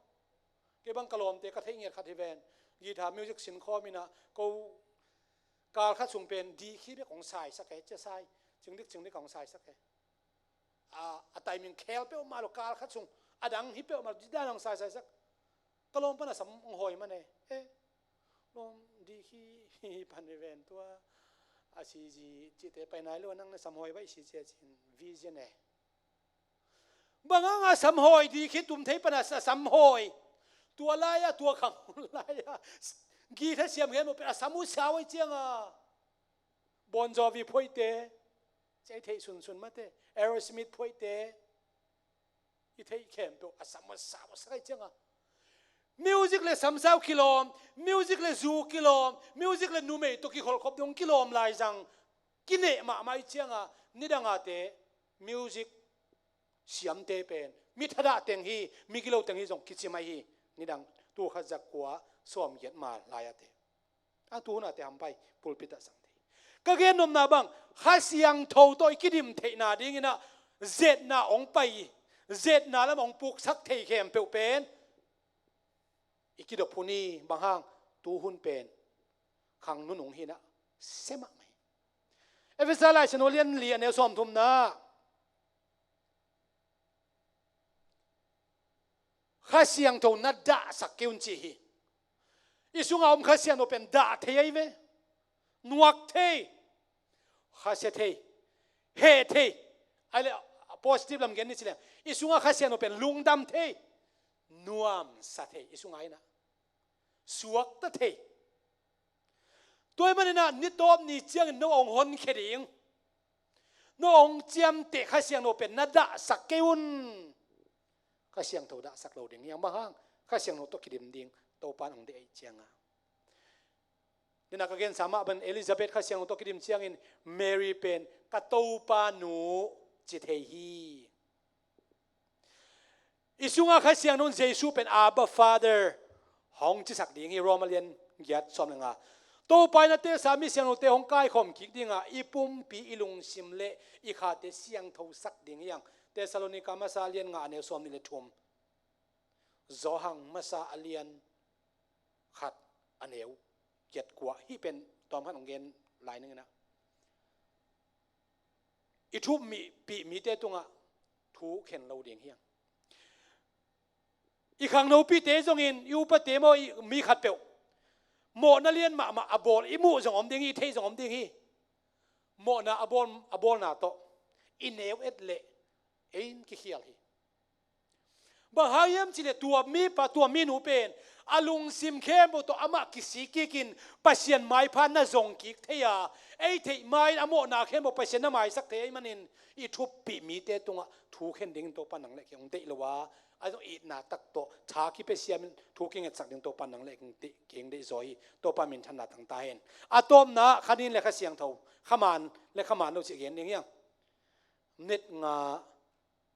Kei bang ka lawmte ka theih ngiat khat hi ven. Guitar music sin khawm inah ko kal khat sung pen D key bek hong saisak e, cia sai, cingdik cingdik hong saisak e. A, a timing khel peuhmah lo, kal khat sung a dang hi peuhmah lo, di dan hong saisaisak. Ka lawm pan a sam hong hawi man e. Eh, lawm, D key hi pan hi ven tua. A C G cihte pai nai lo, nang na sam hawi baih C G a cin vision e. Bang hang a sam hawi, D key tum thei pan a sa-, sam hawi. Tua lai-a, tua khang lai-a guitar siam khempeuh pen a sam uh sau ahi cianga Bon Jovi phoihte, cia i theih sunsun mate, Aerosmith phoihte, i theih khempeuh a sam uh sau sak ahi cianga music le samsau kilawm, music le zu kilawm, music le numei tawh kikholhkhop dong kilawm lai zang kineh mahmah ahi cianga nidang a te music siamte pen mi thadah teng hi, mi gilo teng hi zong kicim ahi hi. Nidang tu khat za kua sawmgiat ma lai-a te. A tu hun a te hampai pulpit ah sang thei. Ka gen nopna bang, Kha Siangtho tawh i kidim theihna dinginah zetna hong pai, zetna lam hong puksak thei khempeuh pen i kidop hun hi. Bang hang, tu hun pen khang nunung hinah sia mahmah hi. Efesa Lai Siangtho lian li a neu sawmthumna, Kha Siangtho na dahsak kei un ci hi. I sunga om Kha Siangtho pen dah thei ahi ve. Nuak thei, khasia thei, heh thei. Ahi le positive lam gen ni ci leng, i sunga Kha Siangtho pen lungdam thei, nuamsa thei, i sunga inah suakta thei. Tua ahih maninah nitawp ni ciangin no hong honkhia ding, no hong ciamteh Kha Siangtho pen na dahsak kei un. Kha Siangtho dahsak lo ding hi hang. Bang hang, Kha Siangtho tawh kidim ding Topa in hong deih ahih cianga. Nidang a ka gensa mah bang, Elizabeth Kha Siangtho tawh kidim ciangin Mary pen ka Topa nu ci thei hi. I sunga Kha Siangtho in Jesu pen Abba Father hong cisak ding hi. Roma lian giat sawm le nga. Topa in a tesa mi siangthote hong kaikhawm kik dinga i pumpi, i lungsim le i khate siangthosak ding hi hang. Thessalonika masa a lian nga a neu sawmnih le thum. Johan masa a lian khat a neu giat kua, hih pen tawm khat hong gen lai ning inah, i thuppih mite tungah thu khen lo ding hi hang. I khangnopite zongin, i upate maw, i mi khatpeuh mawhna lian mahmah a bawl i muh zong om ding hi, i theih zong om ding hi. Mawhna a bawl, a bawlna tawh i neu et leh ei in kikhial hi. Bang hang hiam cih leh tua mipa, tua minu pen a lungsim khempeuh tawh amah kisik kikin Pasian maipha na zong kik thei a, ei theih ma-in a mawhna khempeuh Pasian na maisak thei ahih manin i thuppih mite tungah thu khen dingin Topa nang le kei hong deih lo a, a zong itna tak tawh tha kipia siamin thu kingetsak ding Topa nang le kei hong deih zaw hi. Topa minthanna tang ta hen. A tawpna, kha nin le Kha Siangtho, kha man le kha man lo cih gen ding hi hang. Minit nga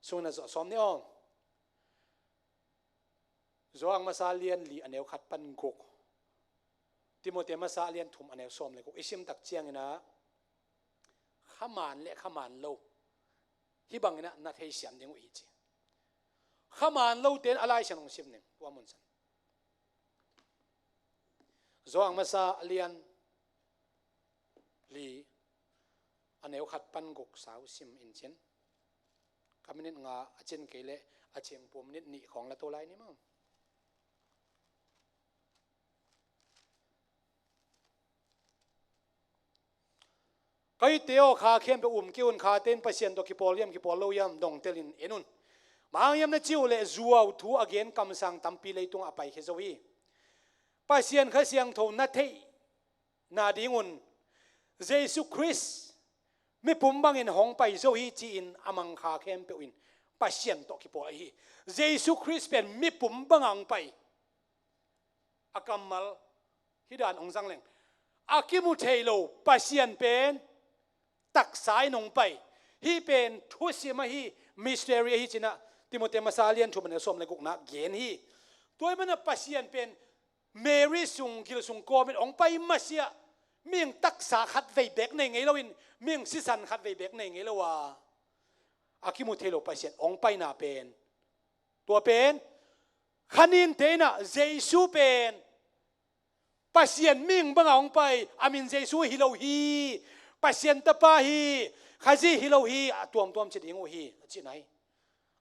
sungin a zawh sawm ni aw. Johan masa lian li a neu khat pan guk, Timote masa lian thum a neu sawm le guk i sim tak cianginah kha man le kha man lo hih banginah na theisiam ding uh hi ci. Kha man lote in a Lai Siangtho hong sim ning, tua mun san. Johan masa lian li a neu khat pan guk sau sim in cin. Ka minit nga a cin kei leh a cingpum minit nih khawng la to lai ni maw. Ka itte aw, kha khempeuh um kei un. Khate in Pasian tawh kipawl hiam, kipawl lo hiam dong telin en un. Bang hang hiam na cih uh leh zuau thu a gen kamsang tampi leitungah a paikhia zo hi. Pasian Kha Siangtho na theih na dingun Jesu Khrist mipum bangin hong pai zo hi ci-in a mang kha khempeuh in Pasian tawh kipawl ahi hi. Jesu Khrist pen mipum bangah hong pai. A kammal hih dan hong zang leng, a kimu thei lo Pasian pen taksa in hong pai. Hih pen thusim ahi, mystery ahi cinah Timoti masa lian thum a neu sawm le gukna gen hi. Tua ih manah Pasian pen Mary sung gil sung kawmin hong pai masiah mihing taksa khat vei beek nei ngei loin, mihing sisan khat vei beek nei ngei lo a, a kimu thei lo Pasian hong paina pen, tua pen khaninte inah Jesu pen Pasian mihing banga hong pai, a min Jesu hi lo hi, Pasian Tapa hi, Khazih hi lo hi, a tuamtuam ci ding uh hi, a cihna hi.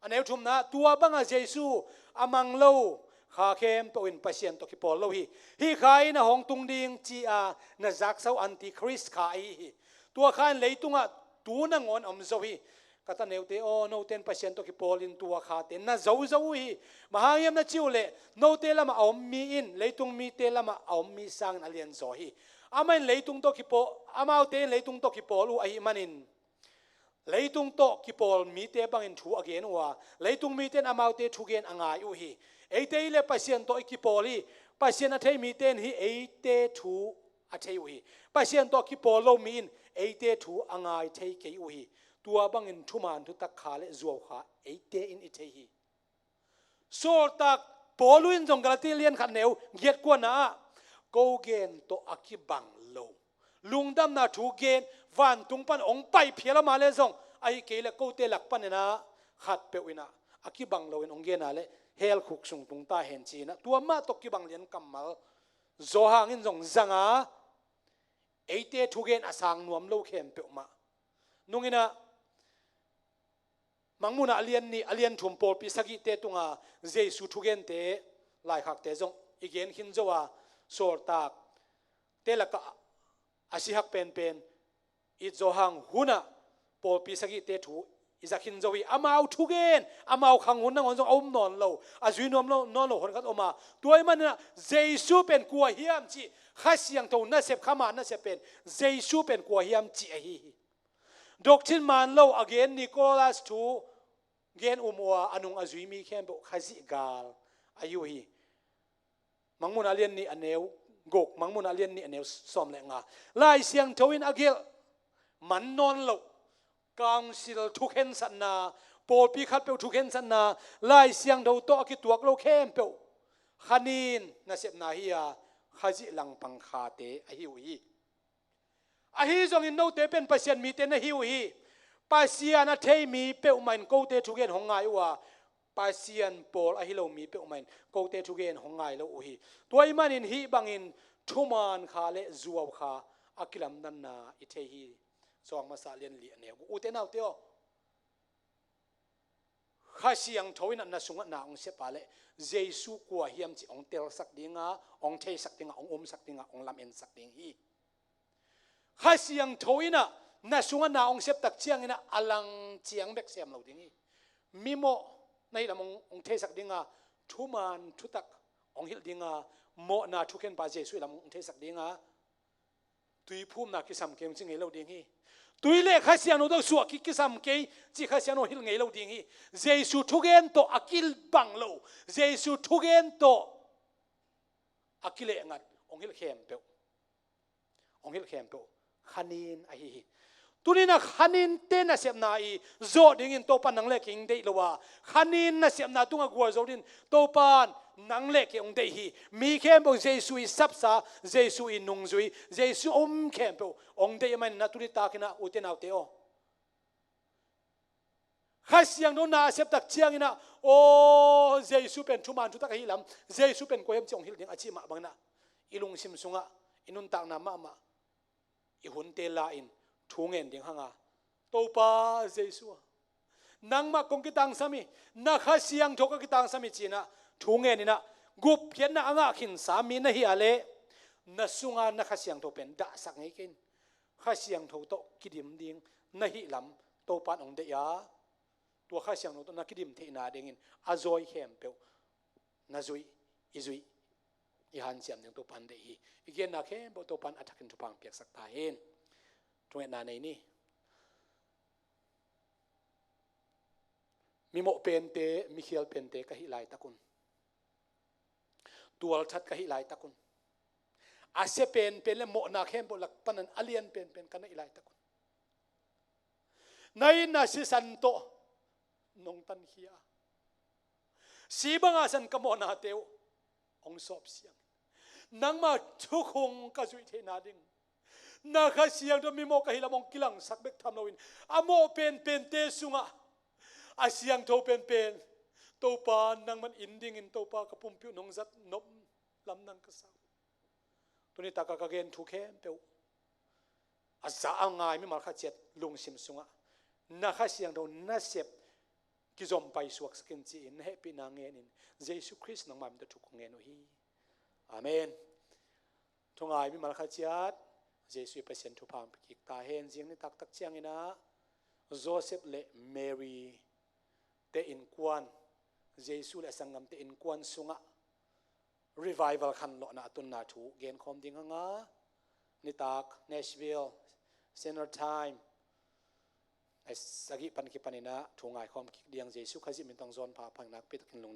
A neu thumna, tua banga Jesu a mang lo kha khempeuh in Pasian tawh kipawl lo hi. Hih kha in a hong tung ding ci-a na zaksa uh Antichrist kha ahi hi. Tua kha in leitungah tu nangawn om zo hi. Ka ta neute aw, note in Pasian tawh kipawl in tua khate na zo zo uh hi. Bang hang hiam na cih uh leh, note lamah a om mi in leitung mite lamah a om mi sangin a lianzaw hi. Amah in leitung tawh kipawl, amaute in leitung tawh kipawl uh ahih manin leitung tawh kipawl mite bangin thu a gen uh a, leitung mite in amaute thugen a ngai uh hi. Eite hi leh Pasian tawh i kipawl hi. Pasian a thei mite in hih eite thu a thei uh hi. Pasian tawh kipawl lo mi in eite thu a ngai thei kei uh hi. Tua bangin thuman thutak kha le zuau kha eite in i thei hi. Sawltak Paul in zong Galati lian khat neu giat kuana ah, ko gen tawh a kibang lo lungdamna thu gen, vantung pan hong paiphial a mah le zong, ahi kei le kote lak paninah khatpeuh inah a kibang loin hong gena le hell khuk sung tung ta hen ci-inah tua mah tawh kibang lian kammal Johan in zong zanga, eite thugen a sang nuam lo khempeuh mah. Nunginah Mangmuhna a lian nih, a lian thum pawlpi sagihte tunga Jesu thugente, laikhakte zong i gen khin zo a, sawltakte lakah a sihak penpen i Johan hunah pawlpi sagihte thu i za khin zo hi. Amau thugen, amau khang hun nangawn zong a um nawn lo, a zui nuam lo, nawn lo honkhat om a. Tua ih maninah Jesu pen kua hiam cih, Kha Siangtho nasep, kha man nasep pen Jesu pen kua hiam cih ahi hi. Doctrine man lo a gen, Nicholas thu gen um uh a, a nung a zui mi khempeuh Khazih gal ahi uh hi. Mangmuhna a lian nih a neu guk, Mangmuhna a lian nih a neu sawm le nga. Lai Siangtho in a gelh man nawn loh council thukhensatna, pawlpi khatpeuh thukhensatna, Lai Siangtho tawh a kituak lo khempeuh khanin nasepna hi a, Khazih langpang khate ahi uh hi. Ahi zongin note pen Pasian mite na hi uh hi. Pasian a thei mi peuhmah in kote thugen hong ngai uh a, Pasian pawl ahi lo mi peuhmah in kote thugen hong ngai lo uh hi. Tua ih manin hih bangin thuman kha le zuau kha a kilamdanna i thei hi. Johan masa lian li a neu guk. Ute naute aw, Kha Siangtho in a na sungah na hong sep a leh Jesu kua hiam cih hong telsak dinga, hong theisak dinga, hong umsak dinga, hong lamensak ding hi. Kha Siangtho in a na sungah na hong sep tak ciangin a lang ciang bek sem lo ding hi. Mimawh na hih lam hong, hong theisak dinga, thuman thutak hong hilh dinga, mawhna thukhenpa Jesu hih lam hong theisak dinga, tuiphumna kisam kei hong ci ngei lo ding hi. Tui le Kha Siangtho tawh suah kik kisam kei cih Kha Siangtho hilh ngei lo ding hi. Jesu thugen tawh a kibang lo, Jesu thugen tawh a kilehngat hong hilh khempeuh, hong hilh khempeuh khanin ahi hi. Tuninah khaninte nasepna i zawh dingin Topa nang le kei hong deih lo a, khanin nasepna tungah gualzo dingin Topa nang le kei hong deih hi. Mi khempeuh Jesu i sapsa, Jesu i nungzui, Jesu a um khempeuh hong deih a, maninah tuni takinah ute naute aw, Kha Siangtho na a sep tak cianginah, aw, Jesu pen thuman thutak ahi lam, Jesu pen kua hiam cih hong hilh ding a cih mah banginah i lungsim sungah i nuntakna mahmah i hunte la-in thu ngen ding hanga, Topa Jesu a, nangmah kong kitangsam hi, na Kha Siangtho ka kitangsam hi cinah thu ngeninah gupkhiatna a ngah khinsa mi na hi a leh na sunga na Kha Siangtho pen dahsak ngei kei in. Kha Siangtho tawh kidim ding na hih lam Topa in hong deih a, tua Kha Siangtho tawh na kidim theihna dingin a zawi khempeuh na zuih, i zuih, i hanciam ding Topa in deih hi. I genna khempeuh Topa in a thakin thupha hong piaksak ta hen. Thungetna nei ni. Mimawh pente, mikhial pente ka hih laitak un, tualthat ka hih laitak un, a sia penpen le mawhna khempeuh lak panin a lian penpen ka neih laitak un, na itna sisan tawh nong tankhia a, si bangah san ka mawhnate uh hong sawp siang, nangma thukhun ka zuih theihna ding, na Kha Siangtho mimawh ka hi lam hong kilangsak bek tham loin, a mawh penpente sungah a siangtho penpen Topa nangman in dingin Topa ka pumpi uh nong zat nop lam nang ka sa uh. Tuni takah ka gen thu khempeuh a za a ngai mimal khat ciat lungsim sungah na Kha Siangtho nasep kizom paisuak sakin ci-in na hehpihna ngenin Jesu Khrist nangma min tawh thu kong ngen uh hi. Amen. Thungai mimal khat ciat Jesu i Pasian thupha hong pia kik ta hen. Zing nitak tak ciangin ah Joseph le Mary te innkuan, Jesu le a sanggamte innkuan sungah revival khanlawhna a tunna thu genkhawm ding hang a, nitak Nashville Standard Time a sagih pan kipanin ah thu ngaikhawm kik ding. Jesu Khazih min tawh John pha pha in nakpi takin lung